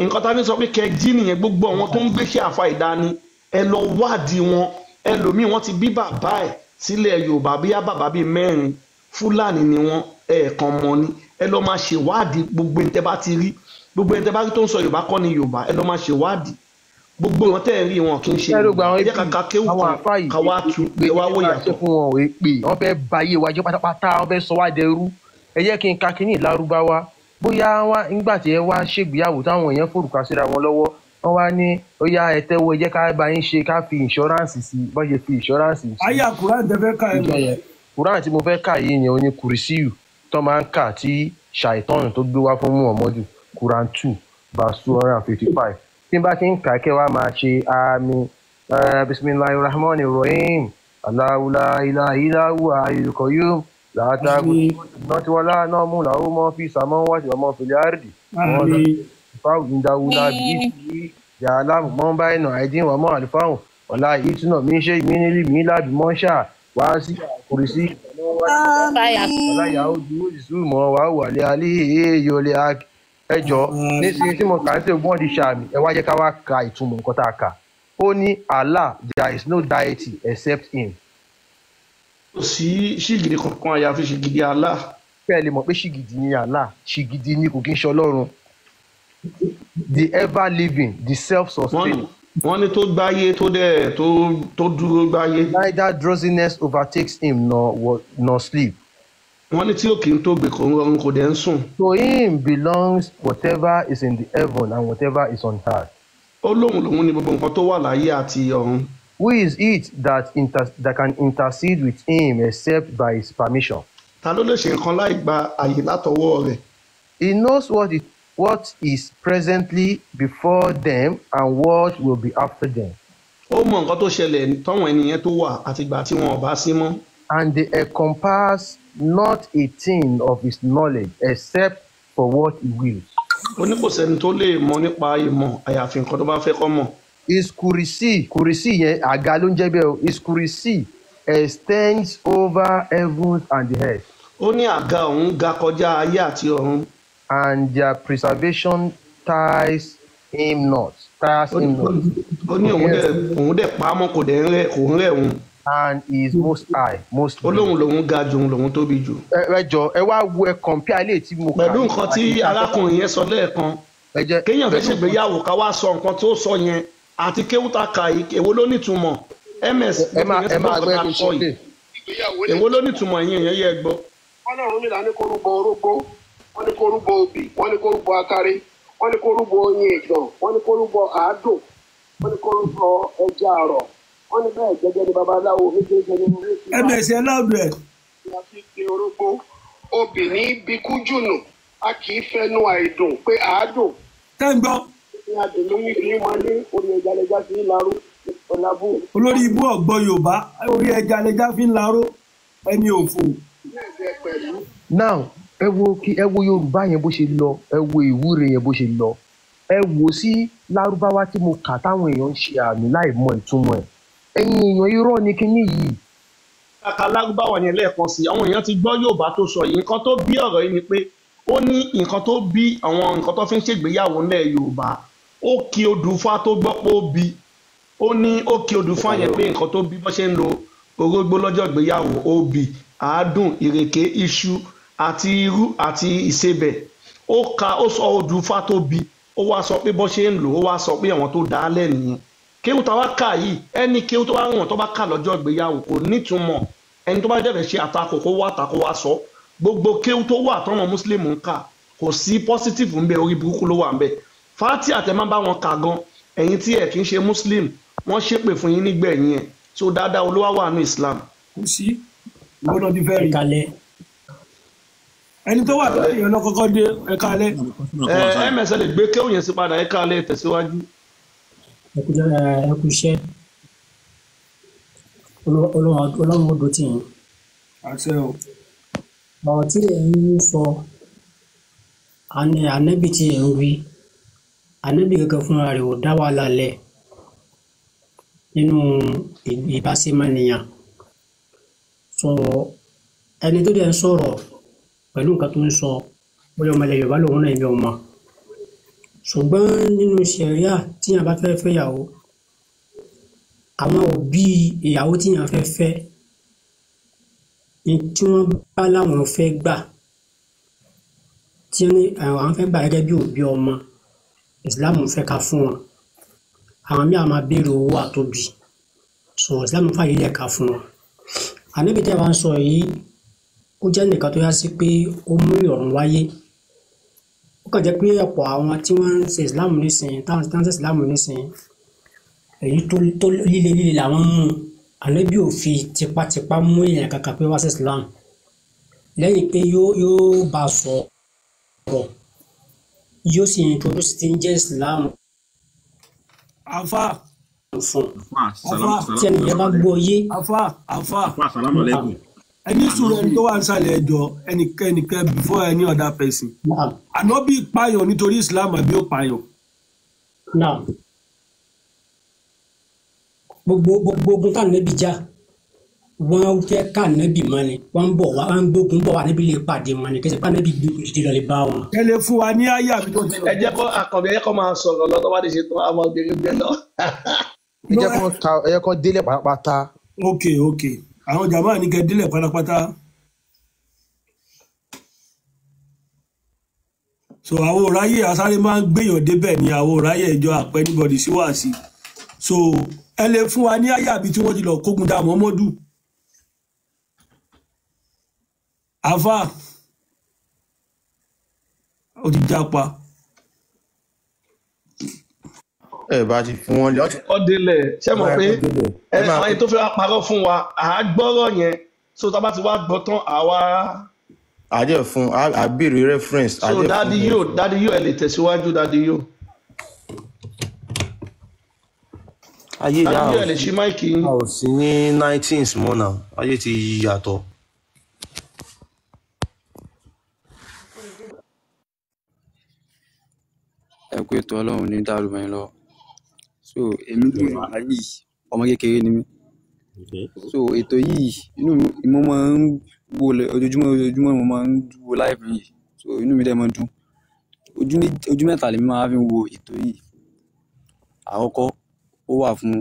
Nǹkan tá a fi sọ pé kẹ jí nìyẹn. Gbogbo àwọn tó ń gbéṣẹ́ àfa ìdání, ẹ lọ wádìí wọn. Ẹlòmíì, wọ́n ti bí bàbá ẹ̀ sílẹ̀ Yorùbá, bíyá bàbá bíi mẹ́rin Fúlàní ni wọ́n, ẹ̀ẹ̀kan mọ́ ni. Ẹ lọ máa ṣèwádìí gbogbo ẹni tẹ́ bá ti rí. Gbogbo ẹni tẹ́ bá rí tó ń sọ Yorùbá kọ́ ni Yorùbá. Ẹ lọ máa ṣèwádìí gbogbo wọn tẹ́ ẹ̀ rí, wọn kì í ṣe Ṣé ẹ rò Yorùbá. gba àwọn Ẹ jẹ́ ap ká ka kéwù àwọn kan àfáà yìí, ká wá tu, èpè ẹ wá ní wò ẹ máa ṣe yàtọ̀. fún wọn o, èpè wọn fẹ́ ba ayé wa jẹ́ pátápátá, wọn fẹ́ sọ wá dẹrú. Ẹ jẹ́ kí n ka kínní lárúbáwá bóyá wá. Nígbà tí ẹ wá ṣègbéyàwó táwọn èèyàn forúkà síra wọn lọ́wọ́, wọn wá ní ó yá, ẹ tẹ́wọ́, ẹ jẹ́ ká bá yín ṣe, ká fi ìǹṣọ́ráǹsì sí i. Bọ́n ṣe fi ìǹṣọ́ráǹsì sí Ayé àkùrá ń tẹ́fẹ́ ká ẹ ìjọ mọ̀. yẹn, kùránì tí mo fẹ́ kà yìí yẹn, ó ní kùrìsíyù. tó máa ń kà tí ṣàìtọ́nù tó gbé wá fún Muhammadu, Quran 2 verse 255. Tí n bá ti ń kà, kẹ́ wá máa ṣe àmì. Bisimilahi rahman rahim, Allahu la ilaha illa huwa hayyul qayyum, la ta'khudhuhu sinatun wala nawmun, lahu ma fi samawati wa ma fil ardi, Àmín. fáwọn ìdáwó lábí yàrá mọ́ báyìí náà àìdín wà mọ́ àlùfáwọn ọ̀la ìtúnà mi ṣe mí nílì mí lábì mọ́ ṣáà wá sí àkùrìsí ọ̀la ìyàwó dúró ìṣú mọ́ wà wà lé alẹ́ èèyàn lé ẹjọ́ nísìnyí tí mo kà ń sè wọ́n di sàmì. Ẹ wá jẹ́ ká wá ka ìtumọ̀ nǹkan tá a kà. Ó ní Allah, there is no deity except him. Kò sí ṣìgìdì kankan àyàfi ṣìgìdì Allah. Fẹ́ẹ̀ lè mọ̀ pé ṣìgìdì ni Allah, ṣìgìdì ni, kò kí ń ṣe Ọlọ́run, the ever living, the self-sustaining. Wọ́n ní tó gbáyé, tó dẹ̀ tó dúró gbáyé. Neither drowsiness overtakes him nor sleep. Wọ́n ní tí ò kì í tó gbè, kò ń rọrùn, kò dẹ̀ ń sùn. To him belongs whatever is in the heaven and whatever is on earth. Ó lóun lòun ní gbogbo nǹkan tó wà láyé àti ọ̀run. Who is it that can intercede with him except by his permission? Ta ló lè ṣe nǹkan láì gba àyè látọwọ́ rẹ̀? He knows what is presently before them and what will be after them. Ó mọ nǹkan tó ṣẹlẹ̀ tọ́wọ̀n ènìyàn tó wà àtìgbà tí wọn ò bá sí mọ́. And they encompass not a thing of his knowledge except for what he wills. Ó ní kò sẹ́ni tó lè mọ nípa ìmọ̀ àyàfi nǹkan tó bá fẹ́ kó mọ̀. His kurisi, kurisi yẹn àga ló ń jẹ́ bẹ́ẹ̀ o. His kurisi extends over heavens and the earth. Ó ní àga òun ga kọjá ayé àti ọ̀run. And their preservation ties him not. Tires him not. Ó ní òun dẹ̀ pa á mọ́, kò dẹ̀ ń rẹ̀, kò ń rẹ̀ òun. And he is most high, most. Ó lóun lòun ga jù, òun lòun tóbi jù. Ẹ jọ, ẹ wá wo, ẹ compare ilé tí mo kà. Pẹ̀lú nǹkan tí arákùnrin yẹn sọ lẹ́ẹ̀kan, Ẹ jẹ́ kéèyàn fẹ́ ṣègbéyàwó, ká wá sọ nǹkan tó sọ yẹn àti kéwúta kà yìí, èwo ló nítumọ̀, ms? Ẹ máa gbẹ́ kí n ṣe pé. Ìgbéyàwó lè Èwo ló nítumọ̀ yẹn yẹn yẹ gbọ́. Wọ́n náà Ọ̀rúnmìlà ní kó rúbọ orógbó, wọ́n ní kó rúbọ obì, wọ́n ní kó rúbọ atare, wọ́n ní kó rúbọ oyin ìgàn, wọ́n ní kó rúbọ àádùn, wọ́n ní kó rúbọ ẹja àrọ̀, wọ́n ní bẹ́ẹ̀ gẹ́gẹ́ ní babaláwo méjèèjì nínú ilé tí Ms ẹ láàbù ẹ. a fi pe orógbó, obì ní bíkú jùnù, a kì í fẹnu àìdùn pé àádùn Tẹ́ ń gbọ́. Ní adùn lóyún fi máa ní orí ẹja lẹja fi ń larú ọ̀làbù. Olórí ibú ọ̀gbọ́n Yorùbá, orí ẹja lẹja fi ń laró, ẹni òfò. Bẹ́ẹ̀ pẹ̀lú. Now, ẹ wo kí ẹ wo Yorùbá yẹn bó ṣe lọ, ẹ wo ìwúre yẹn bó ṣe lọ, ẹ wò sí Lárúbáwá tí mo kà táwọn èèyàn ń ṣe àmì láì mọ ìtumọ̀ ẹ̀. Ẹ̀yin èèyàn, irọ́ ni kíní yìí. Kàkà Lárúbáwá yẹn lẹ́ẹ̀kan sí, àwọn èèyàn ti gbọ́ Yorùbá tó sọ yìí. Nǹkan tó bí ọ̀rọ̀ yìí ni pé ó ní nǹkan tó bí àwọn nǹkan tó fi ń ṣègbéyàwó ńlẹ̀ Yorùbá, ó kí odùfá tó gbọ́ pé ó bí, ó ní ó kí odùfá yẹn pé nǹkan tó bí bó ṣe ń lo orógbó lọ́jọ́ ìgbéyàwó, obì, àádùn, ìrèké, iṣu àti irú àti ìsebẹ̀. Ó ka, ó sọ odùfá tó bí, ó wá sọ pé bó ṣe ń lò ó, wá sọ pé àwọn tó dá á lẹ̀ nìyẹn. Kéwù táwa kà yìí, ẹni kéwù tó bá rùn tó bá kà lọ́jọ́ ìgbéyàwó kò nítumọ̀. Ẹni tó bá dẹ̀ fẹ́ ṣe àtakò, kó wá àtakò wá sọ. Gbogbo kéwù tó wà tọ́mọ mùsùlùmí ń kà, kò sí positive ń bẹ, orí burúkú ló wà ń bẹ. Fati àtẹ máa bá wọn kà gan, ẹ̀yin tí ẹ̀ kì í ṣe muslim, wọ́n ṣépè fún yín nígbẹ̀yìn ẹ̀ tí ó dáadáa olówó wà ní Islam. Kò sí ìwọ náà ti fẹ́ rí. Kalẹ̀. Ẹni tó wà lórí ìyẹn lọ́kọ́kọ́ dé. Ẹ̀ka alẹ́. Ẹ ms lè gbé kéwù yẹn sí padà. Ẹ kálẹ̀, tẹ̀síwájú. Ẹ kú iṣẹ́. Ọlọ́run ó dó tì yín. Àṣẹ o. Ọ̀rọ̀ tí ẹ̀ ń sọ, ànábì tí ẹ̀ ń wí, ànábì gẹ́gẹ́ fúnra rẹ̀ ò dá wàhálà lẹ̀ nínú ìbáṣemọ́nìyàn. So ẹni tó dẹ̀ ń sọ̀rọ̀ pẹ̀lú nǹkan tó ń sọ, bóyá ọmọ ilẹ̀ Yorùbá lòun náà, èmi ò mọ̀. Ṣùgbọ́n nínú ṣẹ̀ríà, tíyàn bá fẹ́ fẹ́yàwó, àwọn òbí ìyàwó tíyàn fẹ́ fẹ́ ní, tí wọ́n bá láwọn fẹ́ gbà, tí wọ́n ní àwọn fẹ́ gbà gẹ́gẹ́ bí òbí ọmọ, ìsìláàmù fẹ́ ká fún wọn. Àwọn míì á máa béèrè owó àtòbí, so ìsìláàmù fàyè lẹ̀ ká fún wọn. Ànábì tẹ́ wá ń sọ yìí, ó jẹ́ nìkan tó yá sí pé ó mú ìrọ̀rùn wáyé. Ó kàn jẹ́ pé ọ̀pọ̀ àwọn tí wọ́n ń ṣe ìsìláàmù nísìnyí, táwọn tí wọ́n ń ṣe ìsìláàmù nísìnyí, èyí tó líle líle làwọn mú. Ànábì ò fi tipátipá mú èèyàn kankan pé wá sí ìsìláàmù. Lẹ́yìn pé yóò bá sọ̀rọ̀, yóò sì introduce tí ń jẹ́ Islam Àfà fún àfà tí ẹni yẹn bá gbọ́ yé. Àfà àfà Afa salamu alaikum. Ẹni sùúrù, ẹni tó wà nísàlẹ̀ ẹjọ́, ẹnìkan before any other person. Naam. Ànábì pààyàn nítorí Islam àbí ó pààyàn? Naam. Gbogbo ogun tá nẹ́bí já, wọ́n fẹ́ ká nẹ́bí mọ́ ni, wọ́n ń bọ̀ wá, wọ́n ń gbógun bọ̀ wá níbi lè pàdé wọn ni, kí ẹ sì pa nẹ́bí gbógun dídí lọ lè bá wọn. Ẹ lè fún wa ní àyà àbí tó ti lọ. Ẹ jẹ́ kó Àkànbí, ẹ jẹ́ kó máa sọ̀rọ̀ lọ, tó bá ti ṣe tán a máa gbèrè gbẹ lọ. Ẹ jẹ́ kán ta, ẹ jẹ́ kán délẹ̀ pátápátá. Ok, àwọn jàmáà ní kẹ́ délẹ̀ pátápátá. So àwọn òráyè asáré máa ń gbéyàn débẹ̀ ni, àwọn òráyè ìjọ àpẹ anybody sí wàásì. So ẹ lè fún wa ní àyà àbí tí wọ́n ti lọ kógun dá Muhammadu? Àfà ó ti jápa. Ẹ bá ti fún wọn lé. Ó délẹ̀, ṣé mọ̀ pé ẹ ẹ máa àwọn ẹni tó fẹ́ wá parọ́ fún wa, à á gbọ́rọ̀ yẹn, so tá a bá ti wá gbọ́ tán àwa. Àjẹ fún à béèrè reference. So Àjẹ fún dádì yóò, dádì yóò, ẹ lè tẹ̀síwájú, dádì yóò. Ayé Dádì ìyá yóò, ẹ lè ṣí máìkì yín. A ò sí ní 19th mọ́ náà, ayé ti yàtọ̀. Ẹ kú ètò, Ọlọ́run ní dàrú mọ́ yín lọ. So èmi tí mo wà yìí, ọmọ kékeré ni mí. So ètò yìí, inú mi mo máa ń wo ojoojúmọ́ ojoojúmọ́ mo máa ń wo live yìí, so inú mi dẹ̀ máa ń dùn. Ojú méjì, ojú mẹ́ta lèmi máa fi ń wo ètò yìí. Àkọ́kọ́, ó wà fún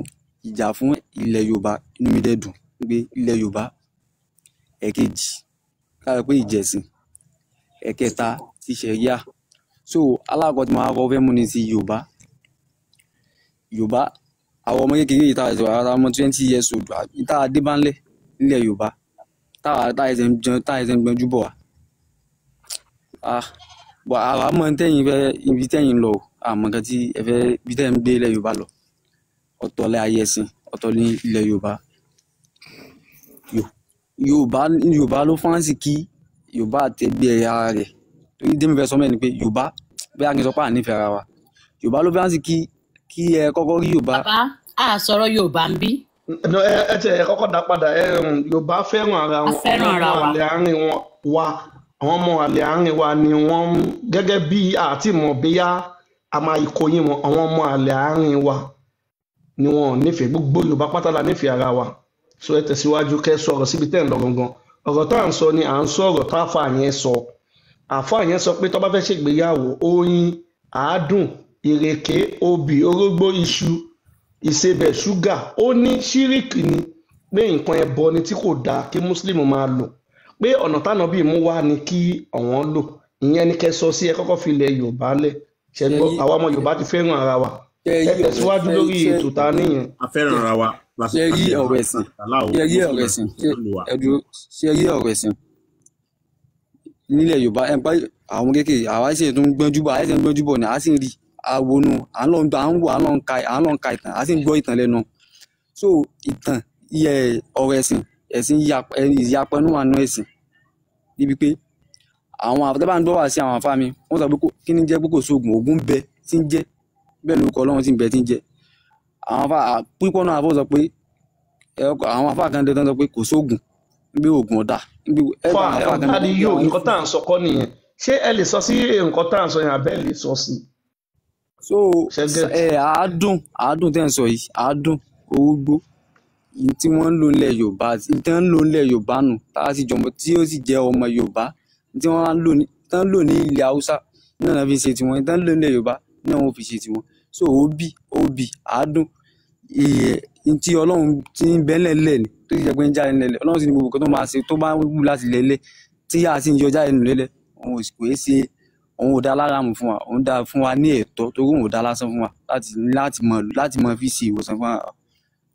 ìjà fún ilẹ̀ Yorùbá, inú mi dẹ̀ dùn pé ilẹ̀ Yorùbá. Ẹ̀kejì, ká sọ pé ìjẹ̀sìn. Ẹ̀kẹta, ti ṣẹ̀ríà. So alákọ̀ọ́ tí mo wá kọ́kọ́ fẹ́ mú ni ti Yorùbá. Yorùbá, àwọn ọmọ kékeré yìí tá a ṣe ọmọ 20 years old àbí tá a dé bá ńlẹ̀ nílẹ̀ Yorùbá, táwa tá a ṣe ń jẹun, tá a ṣe ń gbọ́njú bọ̀ wá. Ah, bọ̀ àwa mọ̀ tẹ́yìn fẹ́ ibi tẹ́yìn lọ o, àmọ́ nǹkan tí ẹ fẹ́ ibi tẹ́yìn ń gbé ilẹ̀ Yorùbá lọ. Ọ̀tọ̀ lẹ́ ayé ẹ̀sìn, ọ̀tọ̀ ní ilẹ̀ Yorùbá. Yorùbá, Yorùbá ló fáǹsì kí Yorùbá àtẹ̀gbẹ́ ẹ̀yà rẹ̀. Torí tèmi fẹ́ sọ mẹ́rin ni pé Yorùbá, bóyá kí n sọ pé à nífẹ̀ẹ́ ara wa. Yorùbá ló fáǹsì kí ẹ kọ́kọ́ rí Yorùbá. Bàbá, a sọ̀rọ̀ Yorùbá ń bí. No, ẹ tẹ ẹ kọ́kọ́ dá padà. Ẹ Yorùbá fẹ́ràn ara A wọn, fẹ́ràn àwọn ara ọmọ wa. àlè àárín wọn wa, àwọn ọmọ àlè àárín wa ni wọ́n gẹ́gẹ́ bí àti mọ̀ bóyá a máa ìkóyín wọn, àwọn ọmọ àlè àárín wa ni wọn ò nífẹ̀ẹ́. Gbogbo Yorùbá pátá la nífẹ̀ẹ́ ara wa. So ẹ tẹ̀síwájú, kẹ́ sọ̀rọ̀ síbi tẹ́ ń lọ gangan. Ọ̀rọ̀ tá à ń sọ ni à ń sọ ọ̀rọ̀ tá àfà yẹn sọ. Àfà yẹn sọ pé tó bá fẹ́ ṣègbéyàwó, oyin, àádùn, ìrèké, obì, orógbó, iṣu, ìsebẹ̀, ṣúgà, ó ní ṣíríkì ni, pé nǹkan ẹbọ ni tí kò dáa kí mùsùlùmí máa lò, pé ọ̀nà táwọn bíi mú wá ni kí àwọn lò. Ìyẹn ni kẹ́ sọ sí. Ẹ kọ́kọ́ fi ilẹ̀ Yorùbá lẹ̀ ṣe gbọ́, àwa ọmọ Yorùbá ti fẹ́ràn ara wa. Ẹ tẹ̀síwájú lórí ètò tá a níyẹn. A fẹ́ràn ara wa. Ṣe rí ọ̀rọ̀ ẹ̀sìn, ṣe rí ọ̀rọ̀ ẹ̀sìn, ẹ dúró, ṣe rí ọ̀rọ̀ ẹ̀sìn nílẹ̀ Yorùbá, ẹ̀ ń pa àwọn kékeré, àwa sì tún gbọ́njú bọ̀, àwa sì ń gbọ́njú bọ̀ ni, a sì ń rí àwọnú, à ń lọ, à ń wò, à ń lọ ka ìtàn, a sì ń gbọ́ ìtàn lẹ́nu. So ìtàn iye ọ̀rọ̀ ẹ̀sìn, ẹ̀sìn ìyapẹnu wà nù ẹ̀sìn níbi pé àwọn àtẹ́bà ń gbọ́ wá sí àwọn àfáà mi, wọ́n sọ pé kí ni jẹ́ pé kò sóògùn, ògùn ń bẹ tí ń jẹ́ bẹ́ẹ̀, lórúkọ Ọlọ́run tí ń bẹ tí ń jẹ́. Àwọn àfáà pípọ́ náà àfọ́ sọ pé àwọn àfáà kan dandan sọ pé kò sóògùn, níbi ògùn ọ̀dà. Fa ọ̀gáde yóò, nǹkan tá à ń sọ kọ́ nìyẹn. Ṣé ẹ lè sọ sí nǹkan tá à ń sọ yẹn, àbẹ́ lè sọ sí? So ẹ àádùn, àádùn tẹ́ ń sọ yìí, àádùn orógbó tí wọ́n ń lò nílẹ̀ Yorùbá, tí wọ́n ń lò nílẹ̀ Yorùbá nù, tá a sì jọmọ tí ó sì jẹ́ ọmọ Yorùbá, tí wọ́n ń lò ní, tí wọ́n ń lò ní ilẹ̀ Haúsá náà náà fi ṣe tiwọn, tí wọ́n ń lò nílẹ̀ Yorùbá náà wọ́n fi ṣe tiwọn. So òbí, òbí, àádùn ìyẹ tí Ọlọ́run ti ń bẹ lẹ́lẹ̀ ni, tó sì jẹ́ pé ń jáde nílẹ̀. Ọlọ́run sì ní gbogbo nǹkan tó máa ṣe tó bá wù láti lẹ́lẹ̀ tí a sì ń yọ jáde nù lẹ́lẹ̀, òun ò sì kò é ṣe, òun ò dá lára mu fún wa, òun dá fún wa ní ẹ̀tọ́, torí òun ò dá lásán fún wa láti mọ fi ṣe ìwòsàn fún wa.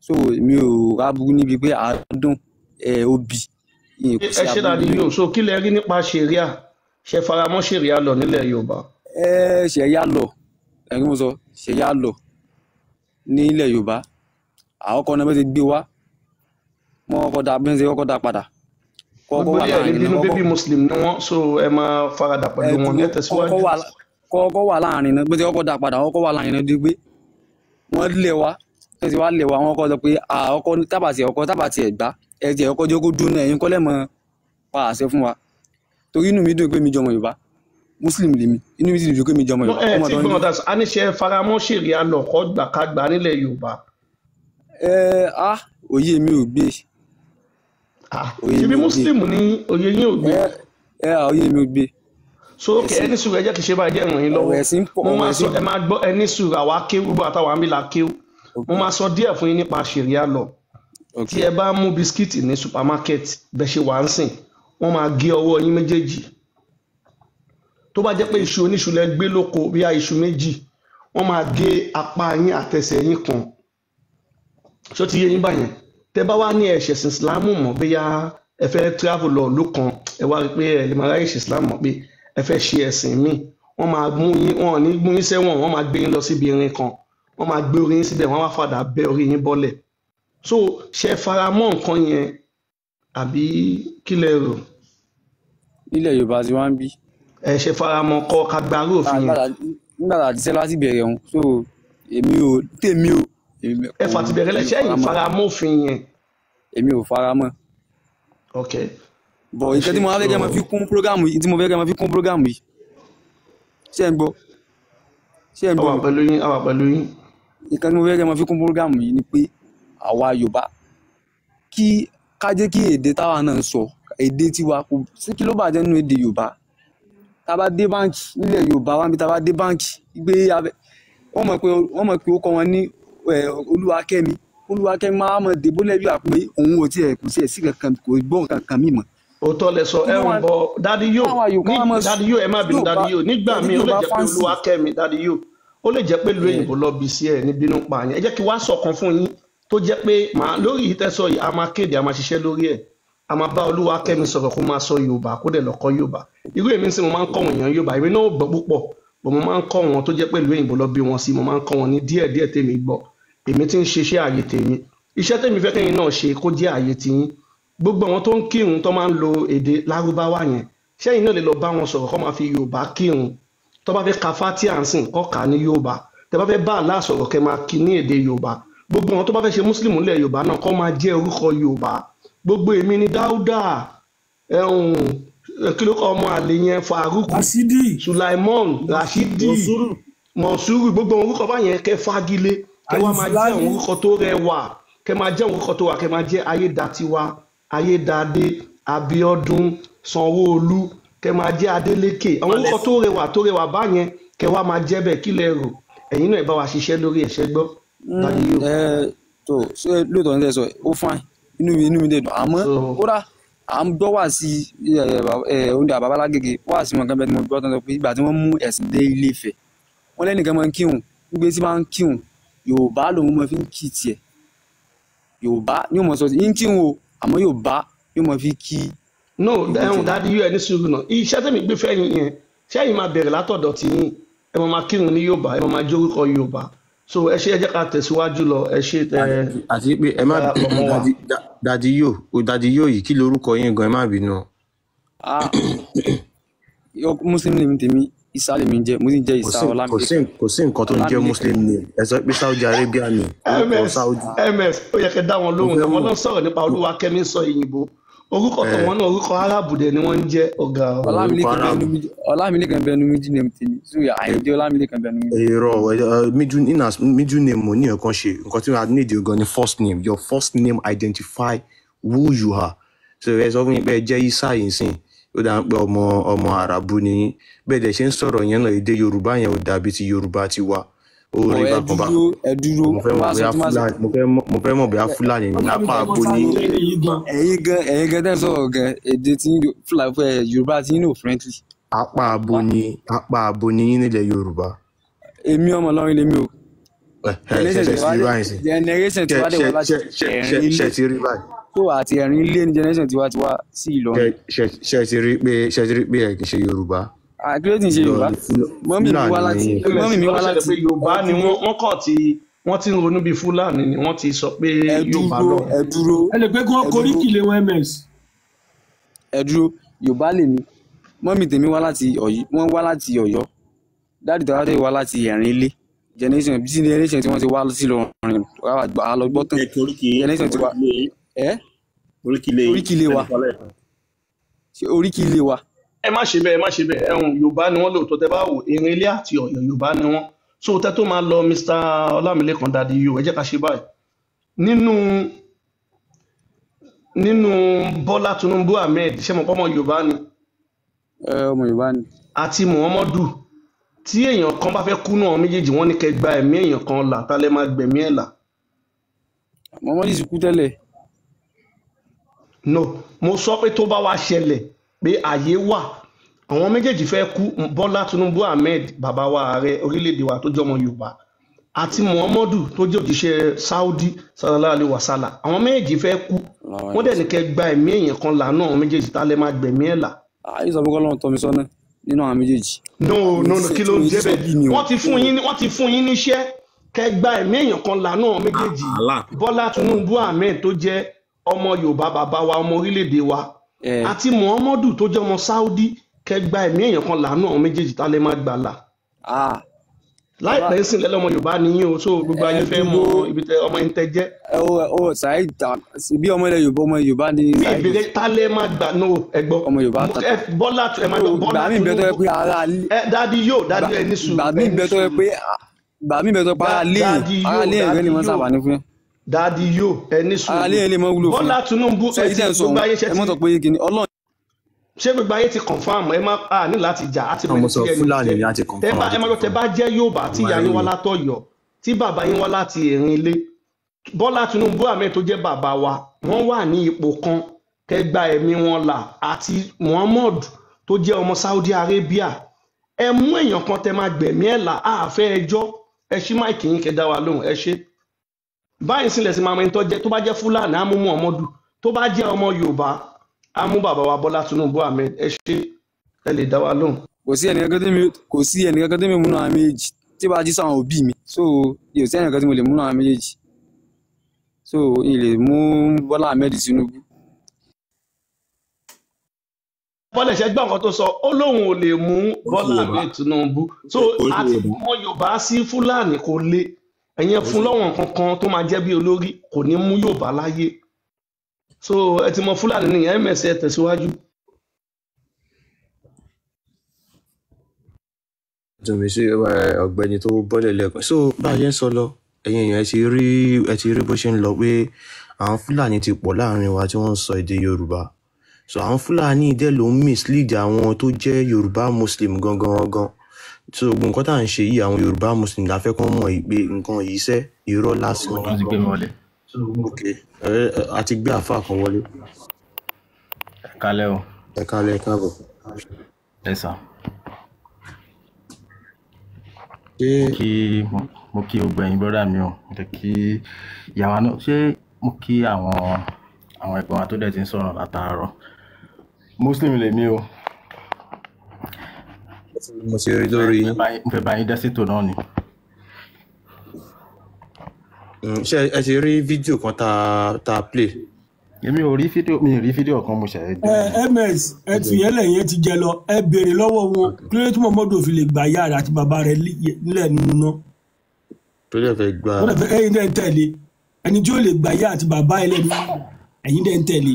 So mi ò ráburú níbi pé àádùn ẹ obì. Ẹ ṣe dàdí yóò. So kí lẹ rí nípa ṣẹ̀ríà? Ṣe faramọ́ ṣẹ̀ríà lọ nílẹ̀ Yorùbá? Ẹ ṣẹ̀ríà lọ, ẹ̀rí mo sọ ṣẹ̀ríà lọ nílẹ̀ Yorùbá. Àwọn kan náà bẹ́ẹ̀ ti gbé wá, wọ́n kọ́kọ́ da, bẹ́ẹ̀ ti kọ́kọ́ da padà. Kọ́kọ́ Gbogbo wà ilé ẹ̀ ní láàrin náà bínú, kọ́kọ́ baby muslim ni wọ́n, so ẹ máa faradà ẹ pẹ̀lú wọn. dúró Ẹ tẹ̀síwájú. Kọ́kọ́ wà láàrin náà bó ti kọ́kọ́ dá padà, kọ́kọ́ wà láàrin náà di pé wọ́n lé wa, tó ti wá lé wa, wọ́n kọ́ sọ pé ọkọ tábàtì, ọkọ tábàtì ẹ̀ gbá ẹ tiẹ̀ ọkọ jókòó dún náà, ẹ̀yin kọ́lẹ̀ mọ́ pa àṣẹ fún wa. Torí inú mi dùn pé mi jọmọ Yorùbá, muslim lèmi, inú mi sì dùn pé mi jọmọ No, Yorùbá, ẹ ọmọ tí Ìlọrin gbọ́n ni. ọ̀dà a ní ṣe faramọ́ ṣèrìà lọ kọ́ gbà ká gbà nílẹ̀ Yorùbá. Ẹ á òye mi ò gbé. Òye Ṣebí mi ò gbé. muslim ní òye yín ò gbé. Ẹ à òye mi ò gbé. So ok, Ẹ̀sìn ẹ ní sùúrù, ẹ jẹ́ kí n ṣe báyìí, jẹ́ ràn yín ọ̀rọ̀ lọ́wọ́. ẹ̀sìn pọ̀, Mo ọ̀rọ̀ máa sọ, ẹ̀sìn ẹ máa gbọ́, ẹ ní sùúrù, àwa kéwú gbogbo àtàwọn àmì là kéwú. Mo máa sọ díẹ̀ fún yín nípa ṣèrìà lọ. Ok. Tí ẹ bá mú bisikíìtì ní supermarket bẹ́ẹ̀ ṣe wà ń sìn, wọ́n máa gé ọwọ́ yín méjèèjì. Tó bá jẹ́ pé iṣu oníṣu lẹ gbé lóko, bíi iṣu méjì, wọ́n máa gé apá yín àtẹsẹ̀ yín kan. Ṣó ti yé yín báyẹn? Tẹ bá wá ní ẹ̀ṣẹ̀ sìn ìsìlámù mọ̀, bóyá ẹ fẹ́ travel lọ ìlú kan, ẹ wá rí i pé ẹ lè máa ráyè ṣe ìsìlámù mọ̀, pé ẹ fẹ́ ṣe ẹ̀sìn míì, wọ́n máa mú yín, wọn ò ní mú yín sẹ́wọ̀n, wọ́n máa gbé yín lọ síbi irin kan, wọ́n máa gbé orí yín síbẹ̀, wọ́n á wá fàdà bẹ́ orí yín bọ́lẹ̀. So ṣe fara mọ́ nǹkan yẹn àbí kí lẹ rò? Nílẹ̀ Yorùbá tí wọ́n ń bí. Ẹ ṣe fara mọ́ kọ́ kagbárò òfin yẹn. Nígbà tá a ti ṣe láti bẹ̀rẹ̀ ọ̀hún, so èmi ò tèmi ò èmi Ẹ kò fà ti bẹ̀rẹ̀ lẹ̀, èmi ò ṣé ẹ̀yin faramọ́. fara mọ́ òfin yẹn? Èmi ò faramọ́. Ok, Bọ̀ ẹ nǹkan ṣe. tí mo wá fẹ́ kẹ́ So máa fi kún prógámù yìí, tí mo fẹ́ kẹ́ máa fi kún prógámù yìí, ṣé ẹ̀ ń gbọ́? Ṣé ẹ̀ ń a gbọ́ wà mi? pẹ̀lú yín, a wà pẹ̀lú yín. Nǹkan tí mo fẹ́ kẹ́ máa fi kún prógámù yìí ni pé àwa Yorùbá kí ká jẹ́ kí èdè táwa náà ń sọ, èdè tiwa kò sí kí ló bàjẹ́ nínú èdè Yorùbá. Tá a bá dé báǹkì nílẹ̀ Yorùbá wá níbi tá a bá dé báǹkì gbé abẹ, wọ́n mọ̀ pé ó kọ́ wọn ní Olúwakẹ́mi. Olúwakẹ́mi máa mọ̀ débó lẹ́bí wà pé òun ò tiẹ̀ kò tiẹ̀ sí kankan, kò gbọ́ nǹkan kan mímọ́. Òótọ́ lẹ sọ. Kí Ẹ ló ń wá bọ dádì yóò káwa ní Yorùbá mọ̀ dádì yóò, ẹ má bínú yóò bá dádì yóò, nígbà ẹni míì tí ó ò lè bá jẹ́ pé fáǹsì Olúwakẹ́mi dádì yóò, ó lè jẹ́ pé ìlú ẹ òyìnbó lọ bí sí ẹ ní bínú pa yẹn. Ẹ jẹ́ kí wá sọ̀kan fún yín tó jẹ́ pé màá lórí yìí tẹ́sọ̀ yìí, a máa kéde, a máa ṣiṣẹ́ lórí ẹ̀, a máa bá Olúwakẹ́mi sọ̀rọ̀ kó máa sọ Yorùbá, kó dẹ̀ lọ kọ́ Yorùbá. Irú èmi sì mo máa ń kọ́ wọn èèyàn Yorùbá, èmi náà ò gbọ́ púpọ̀ bọ̀, mo máa ń kọ́ wọn tó jẹ́ pé ìlú òyìnbó lọ bí wọn sí, mo máa ń kọ́ wọn ní díẹ̀díẹ̀ tèmi gbọ́. Èmi ti ń ṣiṣẹ́ ààyè tèmi, iṣẹ́ tèmi fẹ́ kẹ́yìn náà ṣe kó jẹ́ ààyè tiyín. Gbogbo àwọn tó ń kírun tó máa ń lo èdè lárúbáwá yẹn, ṣẹ́yìn náà lè lọ bá wọn sọ̀rọ̀ kó máa fi Yorùbá kírun. Tó bá fẹ́ ka fatia ń sìn kó kà á ní Yorùbá, tẹ́ bá fẹ́ bá Allah sọ̀rọ̀ kẹ́ máa kí ní èdè Yorùbá. Gbogbo àwọn tó bá fẹ́ ṣe mùsùlùmí nílẹ̀ Yorùbá náà kó máa jẹ́ orúkọ Yorùbá. Gbogbo èmi ni Dáúdà, ẹ̀hún kí ló kọ́ ọmọ àlè yẹn, Faruku, Rasidi, Sulaimon, Rashidi, Mọ̀súrù. Mọ̀súrù, gbogbo àwọn orúkọ báyẹn kẹ́ fagilé, kẹ́ wá máa jẹ́ àwọn Alifulani, orúkọ tó rẹwà, kẹ́ máa jẹ́ àwọn orúkọ tó wà, kẹ́ máa jẹ́ Ayédatiwa, Ayédadé, Abíọ́dún, Sanwó-Olú, kẹ́ máa jẹ́ Adélékè, àwọn orúkọ tó rẹwà tó rẹwà báyẹn kẹ́ wá máa jẹ́ bẹ́ẹ̀. Kí lẹ rò? Ẹ̀yin náà ẹ bá wa ṣiṣẹ́ lórí ẹ̀ṣẹ́ gbọ́ dádì yóò. Ẹ tó ṣé lóòótọ́ ní tẹ́ sọ ó fine, inú mi dẹ̀ dùn, àmọ́ So kódà à ń gbọ́ wá sí oúnjẹ àbábálágége wá sí wọn kan bẹ́ẹ̀ tí mo gbọ́ tán sọ pé ìgbà tí wọ́n mú ẹ̀sìn dé Ilé Ifẹ̀, wọ́n lẹ́nìkan máa ń kírun, gbígbé tí máa ń kírun Yorùbá lòun máa fi ń kí tiẹ̀, Yorùbá ni ó mọ̀ sọ ń kírun o, àmọ́ Yorùbá ni ó mọ̀ fi kí no ìlú ẹ̀hún tiẹ̀. dádì yóò, ẹ ní sùúrù náà, iṣẹ́ tẹ̀mí gbé fẹ́yìn yẹn, ṣẹ́yìn máa bẹ̀rẹ̀ látọ̀dọ̀ tiyín, ẹ máa máa kírun ní Yorùbá, ẹ máa máa jórúkọ Yorùbá. So ẹ ṣe, ẹ jẹ́ ká tẹ̀síwájú lọ, ẹ ṣe tẹ Àti pé ẹ má darapọ̀ mọ́ wa. dadi yóò o dadi yóò yìí, kí lorúkọ yín gan? Ẹ má bínú o. Ah, Muslim lèmi tèmi, Isa lèmi ń jẹ́, mo sì ń jẹ́ Kò Isa sí kò sí Ọlámilékan kò sí nǹkan tó ń jẹ́ Ọlámilékan. muslim name. Ẹ sọ pé Saudi Arabia ni orúkọ Ms Saudi. Ms ó yẹ kẹ́ dá wọn Mo lóhùn fẹ́ náà, wọn mọ̀ lọ sọ̀rọ̀ nípa Olúwakẹ́mi sọ òyìnbó, orúkọ ẹ tọ̀wọ́n náà orúkọ Árábù dẹ̀ ni wọ́n ń jẹ́, ọ̀gá o. orúkọ Ọlámilékan Arab. Bẹnu méjì, Ọlámilékan Bẹnu méjì ní tèmi, so Àyìndé Ọlámilékan Bẹnu méjì. Èrò ẹ middle in as middle name ò ní nǹkan ṣe. Nǹkan tí wàá need gan ni first name. Your first name identify who you are. So ẹ sọ fún mi pé ẹ jẹ́ Isa yìí sìn, ó dà ń pé ọmọ Àràbù ni yín. Bẹ́ẹ̀ dẹ̀ ṣe ń sọ̀rọ̀ yẹn náà, èdè Yorùbá yẹn ò dàbí ti Yorùbá ti wa, ó Bọ̀ rí ẹ bákan bákan. dúró, ẹ dúró, Mo fẹ́ mo mọ̀ bá sọ bóyá tí má sọ. Fúlàní, mo fẹ́ mọ̀ bóyá Fúlàní ni ó dàbí lápá pé abo wọ́n ní. sáré lé yìí gan. Ẹ̀yin gan tẹ́ ń sọ̀rọ̀ gan, èdè tí yín Fúlàní fẹ́ Yorùbá tí yín ò friendly. Apá abo ní yín nílẹ̀ Yorùbá. Èmi ọmọ Ìlọrin lèmi o. Ẹ ẹ ṣe Generation ṣe tí ti wá rí dé báyìí sí? generation tí Ṣe wá dé ṣe wá láti ṣe ṣe ṣe ẹ̀rín ṣe ilé ti rí báyìí? tó àti ẹ̀rín ilé ní generation tí wá ti wá sí Ṣe Ìlọrin. ṣe ṣe ti rí pé ṣe ti rí pé ẹ kì í ṣe Yorùbá? Àkílẹ̀ tí ń ṣe Yorùbá. Ìlọrin Mọ́mì mi wá Fúlàní láti ni yín. Ms mọ́mì mi ló wá ṣẹlẹ̀ láti pé Yorùbá ẹ ni dúró wọ́n kàn tí wọ́n ti ń ronú bíi Fúlàní ni wọ́n ti sọ pé ẹ Yorùbá dúró lọ́hùn. ẹ dúró Ẹ lè pé kí wọ́n ẹ dúró koríkì lé wọn, ms. Ẹ dúró, Yorùbá lèmi. Mọ́mì tèmi wá láti Ọ̀yọ́, wọ́n wá láti Ọ̀yọ́. Dáàdì tàwa tèmi wá láti Ẹ̀rìn Ilé. Generation bí generation tí wọ́n ti wá sí Ìlọrin, a lọ gbọ́ tán. Ẹ kí oríkì Generation ti wá ẹ́ oríkì ilé yín oríkì ilé wa. ẹnì kan lẹ́ẹ̀kan. Ṣé oríkì ilé wa? Ẹ má ṣe bẹ́ẹ̀, ẹ má ṣe bẹ́ẹ̀. Ẹ̀hún Yorùbá ni wọ́n lóòótọ́. Tẹ bá wò, Ìrìn Ilé àti Ọ̀yọ́ Yorùbá ni wọ́n. So tẹ tó máa lọ, Mr. Ọlámilékan Dadi yo, ẹ jẹ́ ká ṣe báyìí. Nínú Bọ́lá Tinubu Ahmed, ṣé mo pọ́ ọmọ Yorùbá ni? Ẹ ọmọ Yorùbá ni. Àti Muhammadu, tí èèyàn kan bá fẹ́ kú náà méjèèjì, wọ́n ní kẹ́ gba ẹ̀mí èèyàn kan là, ta lẹ máa gbẹ̀mí ẹ̀ là? Muhammadu sì kú tẹ́lẹ̀. No, mo sọ pé tó bá wá ṣẹlẹ̀ pé àyè wà, àwọn méjèèjì fẹ́ kú, Bọ́lá Tinubu Ahmed, bàbá wa ààrẹ orílẹ̀-èdè wa tó jẹ́ ọmọ Yorùbá, àti Muhammadu tó jẹ́ òjíṣẹ́ Saudi sallallahu alaihi wasallam, àwọn méjèèjì fẹ́ kú, wọ́n dẹ̀ ní kẹ́ gba ẹ̀mí èèyàn kan là náà àwọn méjèèjì, ta lẹ máa gbẹ̀mí ẹ̀ là? Àyè sọ pé kọ́lọ́run tọ́ mi sọ́nà nínú àwọn méjèèjì. No, no, no, kí ló ń jẹ́ Tí bẹ́ẹ̀? mi ò Wọ́n ti fún yín níṣẹ́ kẹ́ gba ẹ̀mí èèyàn kan là náà méjèèjì, Allah Bọ́lá Tinubu Ahmed tó jẹ́ ọmọ Yorùbá, bàbá wa, ọmọ orílẹ̀-èdè wa, ẹ àti Muhammadu tó jẹ́ ọmọ Saudi, kẹ́ gba ẹ̀mí èèyàn kan là náà méjèèjì, ta lẹ máa gbà là? ah Láìpẹ́ ń sìn lẹ́lẹ́ ọmọ Yorùbá ni yín o, so gbogbo ayé ẹ fẹ́ mọ dúró. ibi tẹ ọmọ yín tẹ jẹ́. Ẹ ó Saheed ta bí ọmọ ilẹ̀ Yorùbá, ọmọ Yorùbá ni Mi Saheed. ìbéèrè ta lẹ máa gbà, no, ẹ gbọ́. Ọmọ Yorùbá ta. Ẹ Bọ́lá, ẹ máa So gbọ́ Bọ́lá ìgbà míì bẹ tó yẹ Tinubu pé ara ilé ẹ dadi yóò ìgbà dadi, ẹ ní sùúrù, ìgbà míì ẹ ní bẹ tó yẹ sùúrù. pé ìgbà míì bẹ tó yẹ pé ara ilé yẹn Dadi ara yóò ilé yẹn gan dadi lè mọ yóò ṣàǹfààní fún yẹn. Dadi yóò, ẹ ní Ara sùúrù. ilé yẹn lè mọ wúlò fún Bọ́lá yẹn. Tinubu, So ẹ èyí ti tẹ̀ ń sọ gbogbo òun ayé ṣe ẹ ti mọ̀ sọ pé kíni Ọlọ́run ṣé gbogbo ayé ti confam? Ẹ má a ní láti jà á ti Náà mo mẹni sọ tí ẹni Fúlàní jẹ́. ni a ti Tẹ confirm, bá a ti ẹ má gbọ́, tẹ confirm. bá jẹ́ Yorùbá, tí Ọmọ ìyá yín ayé wá ni. látọ̀yọ́, tí bàbá yín wá láti Ẹ̀rìn Ilé, Bọ́lá Tinubu Ahmed tó jẹ́ bàbá wa, wọ́n wà ní ipò kan, kẹ́ gba ẹ̀mí wọn là, àti Muhammad tó jẹ́ ọmọ Saudi Arabia, ẹ mú èèyàn kan tẹ máa gbẹ̀mí ẹ̀ là, àfẹ́ ẹjọ́. Ẹ ṣí máìkì yín kẹ́ dá wa lóhùn. Ẹ ṣe báyìí sílẹ̀ sí máa mọ ẹni tó jẹ́. Tó bá jẹ́ Fúlàní, á mú Muhammadu, tó bá jẹ́ ọmọ Yorùbá, á mú bàbá wa Bọ́lá Tinubu Ahmed. Ẹ ṣe, ẹ lè dá wa lóhùn. Kò sí ẹnìkankan tí mi múnú àwọn méjèèjì tí bá jí sáwọn òbí mi, so yóò sí ẹnìkan tí mo lè múnú àwọn méjèèjì, so n lè mú Bọ́lá Ahmed Tinubu. Bọ́lá ṣe gbọ́ nǹkan tó sọ, ó lóun ò lè mú Oríkì Bọ́lá Yorùbá Ahmed Tinubu, so oríkì àti Yorùbá ọmọ Yorùbá sí Fúlàní kò le, ẹ̀yẹn fún lọ́wọ́n kankan tó máa jẹ́ bí olórí, kò ní mú Yorùbá láyé. So ẹ ti mọ Fúlàní nìyẹn. Ms ẹ tẹ̀síwájú. Dùn mí sí ọ̀gbẹ́ni tó bọ́lẹ̀ lẹ́ẹ̀kan. So bá a ṣe ń sọ lọ, ẹ̀yin èèyàn, ẹ ti rí bó ṣe ń lọ pé àwọn Fúlàní ti pọ̀ láàrin wa tí wọ́n ń sọ èdè Yorùbá. So àwọn Fúlàní dẹ̀ ló ń mislead àwọn tó jẹ́ Yorùbá Muslim gangan gangan. So gbogbo nǹkan tá à ń ṣe yìí, àwọn Yorùbá Muslim la fẹ́ kán mọ̀ yìí pé nǹkan yìí sẹ́ irọ́ lásán ni. Wọ́n ti gbé mi wọlé. Ok, a ti gbé àáfàá kan wọlé. Ẹ kálẹ́ o. Ẹ kálẹ́, ẹ káàbọ̀. Ẹ sà. Ṣé Mo kí gbogbo ẹ̀yin brọ́dà mi o. Mo dẹ̀ kí ìyàwó náà. Ṣé mo kí àwọn ẹ̀gbọ́n wa tó dẹ̀ ti ń sọ̀rọ̀ látàárọ̀. Muslim lèmi o. mo ti rí lórí yín? Mo fẹ́ bá yín dá sétò náà ni. Ṣé ẹ ti rí fídíò kan tá a play? Èmi ò rí fídíò, mi ò rí fídíò kan, mo ṣẹ̀ Ẹ ms ẹ tìyẹn lẹ́yìn ẹ ti jẹ lọ, ẹ béèrè lọ́wọ́ wọn kí ló dé tí Muhammadu fi lè gbà ìyá rẹ̀ àti bàbá rẹ̀ nílẹ̀ nínú náà. Tó dẹ̀ fẹ́ gba Wọ́n dẹ̀ fẹ́ ẹ̀yin dẹ̀ ń tẹ̀lé ẹni tí ó lè gbà ìyá àti bàbá ẹ lẹ́nu, ẹ̀yin dẹ̀ ń tẹ̀lé.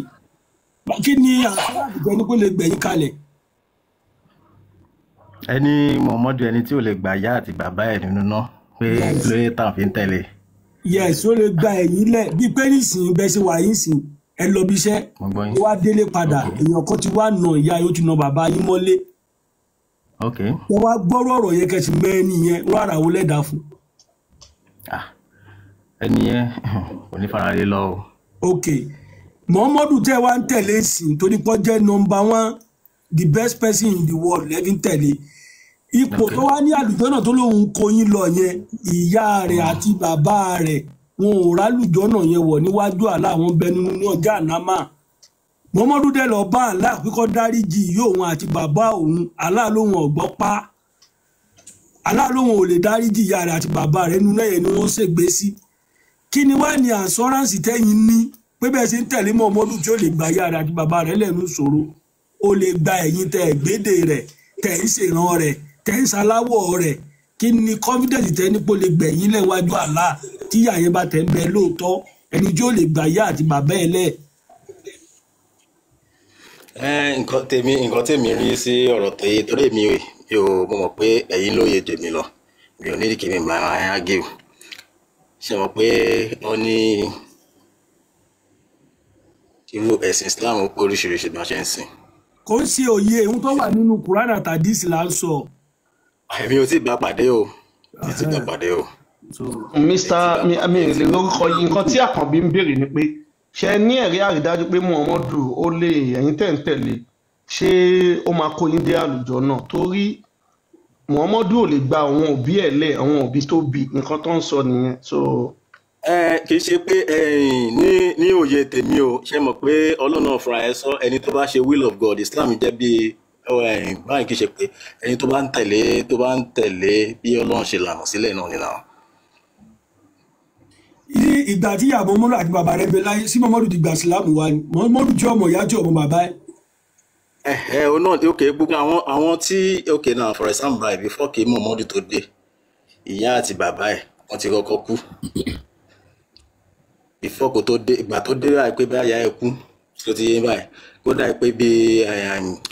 Kí ni àtúntò ẹni kó lè gbẹ̀yìn kalẹ̀? Ẹni Muhammadu, ẹni tí ò lè gbà ìyá àti bàbá ẹ̀ nínú náà, pé Yes. kí ló dé táwọn fi ń tẹ̀lé. Yes, ó lè gba ẹ̀yìn lẹ̀ bíi pé nísìnyí bẹ́ẹ̀ ṣe wà yín sìn, ẹ lọ bí iṣẹ́, Mo gbọ́ yín. ó wá délé padà, èèyàn kan ti wá nà ìyá yóò ti nà bàbá yín mọ́lé. Ok. Wọ́n wá gbọ́rọ̀ ọ̀rọ̀ yẹn kẹsì mẹ́rin yẹn wọ́n ara wo lẹ́dàá fún. Ẹni yẹn kò ní fara lé lọ o. Ok, Muhammadu tẹ́ wá ń tẹ̀lé sìn torí pọ́ jẹ́ number one, the best person in the world lẹ́bí ń tẹ̀lé ipò tó wá ní àlùjọ́nà tó lóun kó yín lọ yẹn, ìyá rẹ̀ àti bàbá rẹ̀ wọn ò rálùjọ́nà yẹn wọ̀ níwájú àlá, àwọn bẹnu ní ọjà ànámà. Muhammadu dẹ̀ lọ bá àlá pé kó dáríjì ìyá òun àti bàbá òun, àlá lóun ọ̀gbọ́ pa, àlá lóun ò lè dáríjì ìyá rẹ̀ àti bàbá rẹ̀, nínú ẹ̀yẹ ni wọ́n ṣègbè sí. Kí ni wá ní assurance tẹ́yìn ní pé bẹ́ẹ̀ ṣe ń tẹ̀lé Muhammadu tí ó lè gbà ìyá rẹ̀ àti bàbá rẹ̀ lẹ́nu ìṣòro? Ó lè gba ẹ̀yin tẹ́ ẹ̀ gbédè rẹ̀, tẹ́ ń ṣèràn rẹ̀, tẹ́ ń ṣaláwọ̀ rẹ̀. Kí ni confidence tẹ́ ní pé ó lè gbẹ̀yìn lẹ́wájú Allah tí ìyá yẹn bá tẹ̀ ń bẹ lóòótọ́, ẹni tí ó lè gbà yá àti bàbá ẹ̀ lẹ̀? Nǹkan tèmi rí sí ọ̀rọ̀ tèyí, torí èmi ò mo mọ̀ pé ẹ̀yin lóye jèmi lọ, mi ò ní kí mi máa argue. Ṣe mọ̀ pé wọ́n ní irú ẹ̀sìn Islam ó pé oríṣiríṣi bí wọ́n ṣe ń sìn. Kò ń ṣe òye ohun tó wà nínú Quran àtàdísì là ń sọ. Èmi ò tí ì bá pàdé o, tí ì bá pàdé o. Mr mi lè lórúkọ yìí. Nǹkan tí Àkànbí ń béèrè ni pé, ṣe ní ẹ̀rí àrídájú pé Muhammadu ó lè, ẹ̀yin tẹ̀ ń tẹ̀lé, ṣé ó máa kó yín dé àlùjọ náà? Torí Muhammadu ò lè gba àwọn òbí ẹ̀ lẹ̀, àwọn òbí tó bí. Nǹkan tó ń sọ nìyẹn, so. Ẹ kì í ṣe pé ní òye tèmi o. Ṣe mọ̀ pé Ọlọ́run náà fúnra ẹ sọ, ẹni tó bá ṣe will of God, Islam jẹ́ bí báyìí, kì í ṣe pé ẹni tó bá ń tẹ̀lé bí Ọlọ́run ṣe lànà sílẹ̀ náà nìyẹn. Ní ìgbà tí ìyá Muhammadu àti bàbá rẹ̀ bẹ láyé, sí Muhammadu ti gbà sílámù wa ni Muhammadu jẹ́ ọmọ ìyá, jẹ́ ọmọ bàbá ẹ̀? Ẹ ẹ o náà, ok, gbogbo àwọn tí, ok, now for example báyìí, before kí Muhammadu tó dé, ìyá àti bàbá ẹ̀ wọ́n ti kọ́kọ́ kú before kó tó dé. Ìgbà tó dé báyìí, pé báyà ẹ kú tó ti yé báyìí, kódà pé bí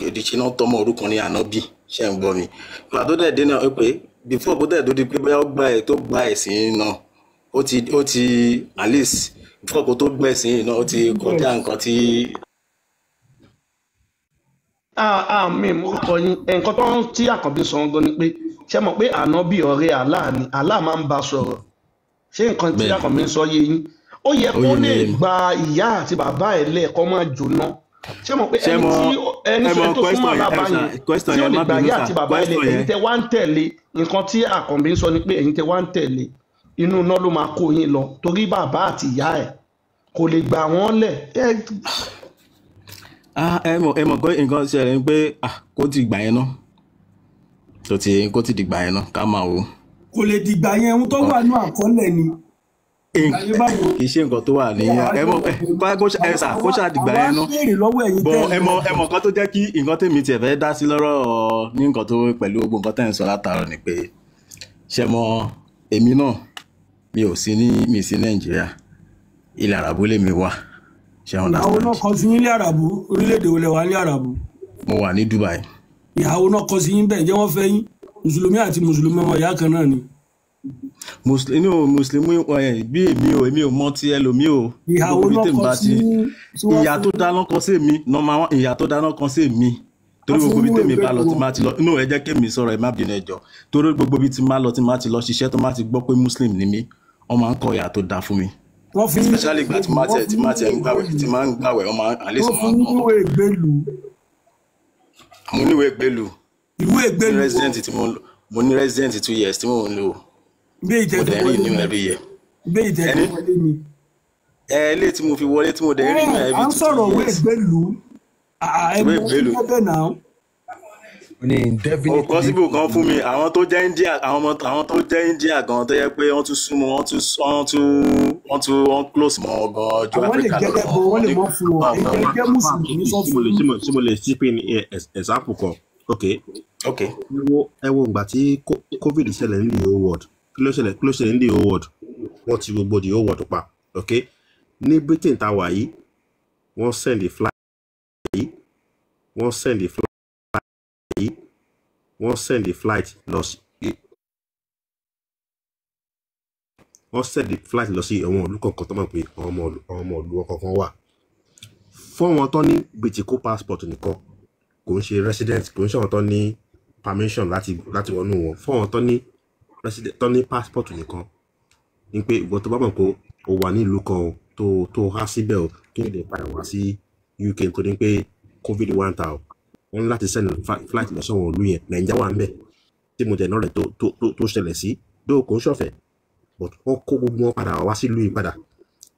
ìdíṣẹ́ náà tọmọ orúkọ ní ànábì, ṣe ń gbọ́ mi? Ìgbà tó dẹ̀ dé náà, ó pé before kó dẹ̀ tó di pé bóyá ó gba ẹ̀ tó gba ẹ̀sìn náà, ó ti at least before kó tó gba ẹ̀sìn náà, ó ti kọjá nǹkan tí. Ah, mi mo kọ yín. Nǹkan tó ń tí Àkànbí sọ gan ni pé, ṣé mọ̀ pé ànábì ọ̀rẹ́ Allah ni, Allah máa ń bá sọ̀rọ̀. Ṣé nǹkan tí Àkànbí ń sọ yé yín? Ó yẹ Ó kó yé mi, lè yé mi. gba ìyá àti bàbá ẹ̀ lẹ́ẹ̀kọ́ máa jóná. Ṣé mọ̀ pé Ṣé ẹni mọ tí ẹni ẹ mọ tó súnmọ́ question yẹn, alábá ẹ sà, yẹn question tí ó yẹn, lè má gba bínú ìyá sà, àti bàbá ẹ̀ lẹ̀, question ẹ̀yin yẹn. tẹ́ wá ń tẹ̀lé, nǹkan tí Àkànbí ń sọ ni pé ẹ̀yin tẹ́ wá ń tẹ̀lé, inú iná ló máa kó yín lọ, torí bàbá àti ìyá ẹ̀ kò lè gbà wọ́n lẹ̀. Ah, ẹ mọ̀ pé nǹkan ṣẹlẹ̀ ni pé, ah, kó ti gbà yẹn náà, tó ti kó ti dìgbà yẹn náà, ká máa wò. Kò lè dìgbà yẹn, ohun tó wà ní àkọọ́lẹ̀ ni. Ìgbà yẹn báwo? Kì í ṣe nǹkan tó wà ní ẹ mọ̀ ẹ kó ẹ sà, kó ṣáà dìgbà Àwa yẹn náà. béèrè lọ́wọ́ ẹ̀yin Bọ̀ tẹ́ ẹ mọ̀, ẹ mọ̀ nǹkan tó jẹ́ kí nǹkan tèmi tiẹ̀ fẹ́ dá sí lọ́rọ̀ ní nǹkan tó pẹ̀lú gbogbo nǹkan tẹ́ ń sọ látàárọ̀ ni pé, ṣe mọ̀, èmi náà mi ò sí ní mi sí Nàìjíríà, ilẹ̀ àràbó lèmi wà, ṣe Ìyàwó understand? náà kọ sí yín ní àràbù? Orílẹ̀-èdè wo lẹ wà ní àràbù? Mo wà ní Dubai. Ìyàwó náà kọ sí yín bẹ́ẹ̀? Jẹ́ wọ́n fẹ́ yín? Mùsùlùmí àti mùsùlùmí ọmọ ìyá kan náà ni. Mùsùlùmí, mùsùlùmí ẹ, bí èmi ò mọ ti ẹlòmíì o. Ìyàwó Gbogbo ibi náà tèmi kọ bá sí ti tí wọ́n ìyà fún tó dáná kan sí mi, number one, ìyà tó dáná kan sí mi, torí wọ́n gbogbo fún ibi mú tèmi bá lọ tí ìgbéko má ti lọ inú ẹ, jẹ́ kémi sọ̀rọ̀, ẹ má bínú, ẹ jọ̀ọ́. Torí gbogbo ibi tí má lọ, tí má ti lọ ṣiṣẹ́, tó má ti gbọ́ pé muslim ni mí, wọ́n máa ń kọ ìyà tó dáa fún mi, Wọ́n fún yín especially ìgbà tí má wọ́n tiẹ̀ tí fún má yín tiẹ̀ ń gbàwẹ̀, tí má ń gbàwẹ̀, wọ́n máa at least wọ́n wọ́n fún máa ń yín níwèé ìgbélú? Mo níwèé ìgbélú. Ìwé Ní ìgbélú resident tí mo ń lò, mo ní resident 2 years tí mo ń lò. Bí Mo ìtẹ̀ fi dẹ̀ ń wọlé renew ni? every year. Bí ìtẹ̀ fi Ẹni wọlé ni? ẹ ilé tí mo fi wọlé, tí mo dẹ̀ ń renew Ẹ every à ń two two sọ̀rọ̀ ìwé years. ìgbélú. Ẹ Ìwé mọ ìgbélú. ojú bẹ́ẹ̀ náà. Ó ní Kò indefinite possible kan fún mi. Àwọn tó jẹ́ India, àwọn ọmọ àwọn tó jẹ́ India gan, tó yẹ pé wọ́n tún súnmọ́, wọ́n tún wọ́n close mọ́ wọn gan ju Àwọn lè Africa lọ. jẹ́lẹ́bọ, wọ́n lè mọ́ fún wọn. Wọn Ẹ̀yin tẹ́ jẹ́ mùsùlùmí sọ Ṣé mo fún lè yín. ṣé mo lè chip in example kan? Ok. Ok. Ẹ wo ìgbà tí COVID ṣẹlẹ̀ ní the whole world, kí ló ṣẹlẹ̀ ní the whole world? Wọ́n ti gbogbo the whole world pa. Ok, ní Britain tá a wà yìí, wọ́n send the flight lọ sí wọ́n send the flight lọ sí àwọn ìlú kọ̀ọ̀kan tó mọ̀ pé àwọn ọmọ ìlú wọn kọ̀ọ̀kan wà, fún wọn tó ní British passport nìkan, kò ń ṣe resident, kò ń ṣe àwọn tó ní permission láti wọnú wọn, fún àwọn tó ní resident, tó ní passport nìkan, ní pé ìwọ tó bá mọ̀ pé o wà ní ìlú kan o, tó há síbẹ̀ o, tó lè padà wá sí UK nítorí pé COVID wà ń ta o, wọ́n ní láti send flight lọ sọ́wọ́n ìlú yẹn. Nàìjíríà wà ń bẹ̀ tí mo tẹ̀ náà rẹ̀ tó ṣẹlẹ̀ sí dóò, kò ń ṣọ̀fẹ́, but wọ́n kó gbogbo wọn padà wá sílùú yìí padà.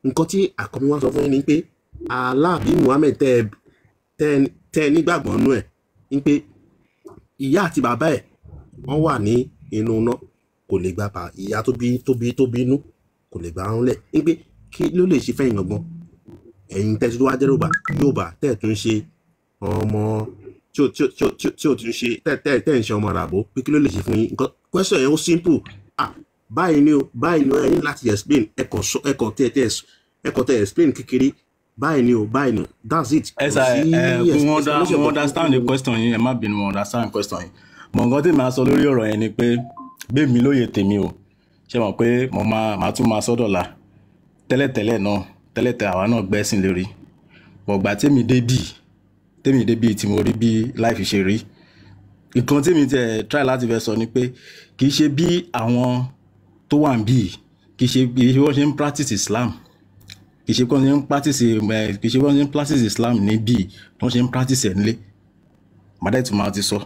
Nǹkan tí àkọ́bí wọn sọ fún yín ni pé Allah bí Muhammed tẹ́ ẹ nígbàgbọ́ nú ẹ̀ ni pé ìyá àti bàbá ẹ̀ wọ́n wà ní inú iná, kò lè gba bà ìyá tó bí inú, kò lè gbà wọn lẹ̀, ní pé kí ló lè ṣe fẹ́yìn gbọ̀ngbọ̀n ẹ̀yin tẹ́ tó wá jẹ́ Yorùbá tẹ́ ẹ̀ tún ṣe Ọmọ tí ò tí ò tí ò tí ò tí ò tún ṣe tẹ́ tẹ́ tẹ́ ń ṣe ọmọ àràbó, pé kí ló lè ṣe fún yín? Nǹkan question yẹn ó simple. Ah, báyìí ni o, báyìí ni o. Ẹ ní láti explain, ẹ kàn sọ, ẹ kàn tẹ tẹ ẹ kàn tẹ explain kékeré, báyìí ni o, báyìí ni o, that's it. Ẹ Kò sà sí ẹ mo under explanation mo kankan. understand the question yín. Ẹ má bínú, mo understand question yín, but nǹkan tí màá sọ lórí ọ̀rọ̀ yẹn ni pé bẹ́ẹ̀ mi lóye tèmi o, ṣe mọ̀ pé mo máa màá tún máa sọ́dọ̀ la tẹ́lẹ̀tẹ́lẹ̀ náà, tẹ́lẹ̀tẹ́lẹ̀ àwa náà gbẹ́sìn lórí, but gbà tèmi débì tí mo rí bí life ṣe rí, nǹkan tèmi tẹ̀ try láti fẹ́ sọ ni pé kì í ṣe bí àwọn tó wà ń bì, kì í ṣe bí wọ́n ṣe ń practice Islam, kì í ṣe bí wọ́n ṣe ń practice Islam níbí wọ́n ṣe ń practice ẹ̀ nílé. Màdá ìtumọ̀ àti sọ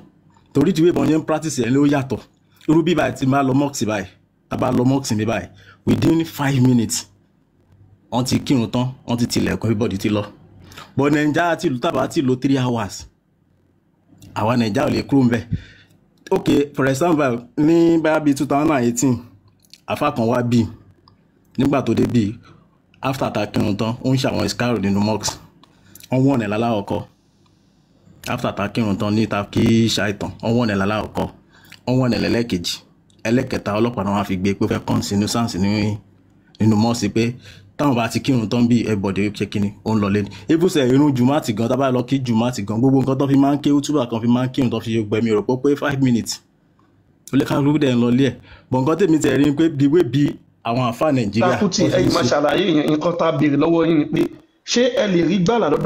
torí tí wọ́n ṣe ń practice ẹ̀ nílé ó yàtọ̀. Irú bí báyìí tí máa lọ mosque báyìí, tá a bá lọ mosque mi báyìí, within 5 minutes wọ́n ti kírun tán, wọ́n ti tilẹ̀kùn, everybody ti lọ. But Nàìjíríà ti lù tábà ti lò 3 hours, àwa Nàìjíríà ò lè kúrò ńbẹ̀. Ok, for example, ní báyà bíi 2018, àfa kan wá bíi, nígbà tó dé bíi, after ta kírun tán, ó ń ṣe àwọn ìsìkárò nínú mosque. Wọ́n wọ̀n ẹ̀ lálákọ̀ọ́kọ́. After ta kírun tán ní ta kí ṣàìtàn, wọ́n wọ̀n ẹ̀ lálákọ̀ọ́kọ́, wọ́n wọ̀n ẹ̀ lẹ́lẹ́kejì, ẹlẹ́kẹta, ọlọ́pàá náà wá fi gbé pé ó fẹ́ kàn sí nuisance nínú mosque, pé táwọn bá ti kírun tán bí, everybody ṣe kíni, ó ń lọ lé ní ibùsẹ̀. Irun jùmátì gan, tá bá lọ kí jùmátì gan, gbogbo nǹkan tó fi máa ń ké útúbà kan fi máa ń kírun tó fi gbẹmí rò pé 5 minutes ó lè kálukú dẹ̀ ń lọ lé ẹ̀. But nǹkan tèmi tẹ̀ rí ni pé the way bí àwọn àfa Nàìjíríà Takuti, wọ́n ṣe ń ẹ̀yin máa ṣe. ṣàlàyé yẹn. Nǹkan tá a béèrè lọ́wọ́ yín ni pé ṣé ẹ lè rí gbàlà lọ́dọ̀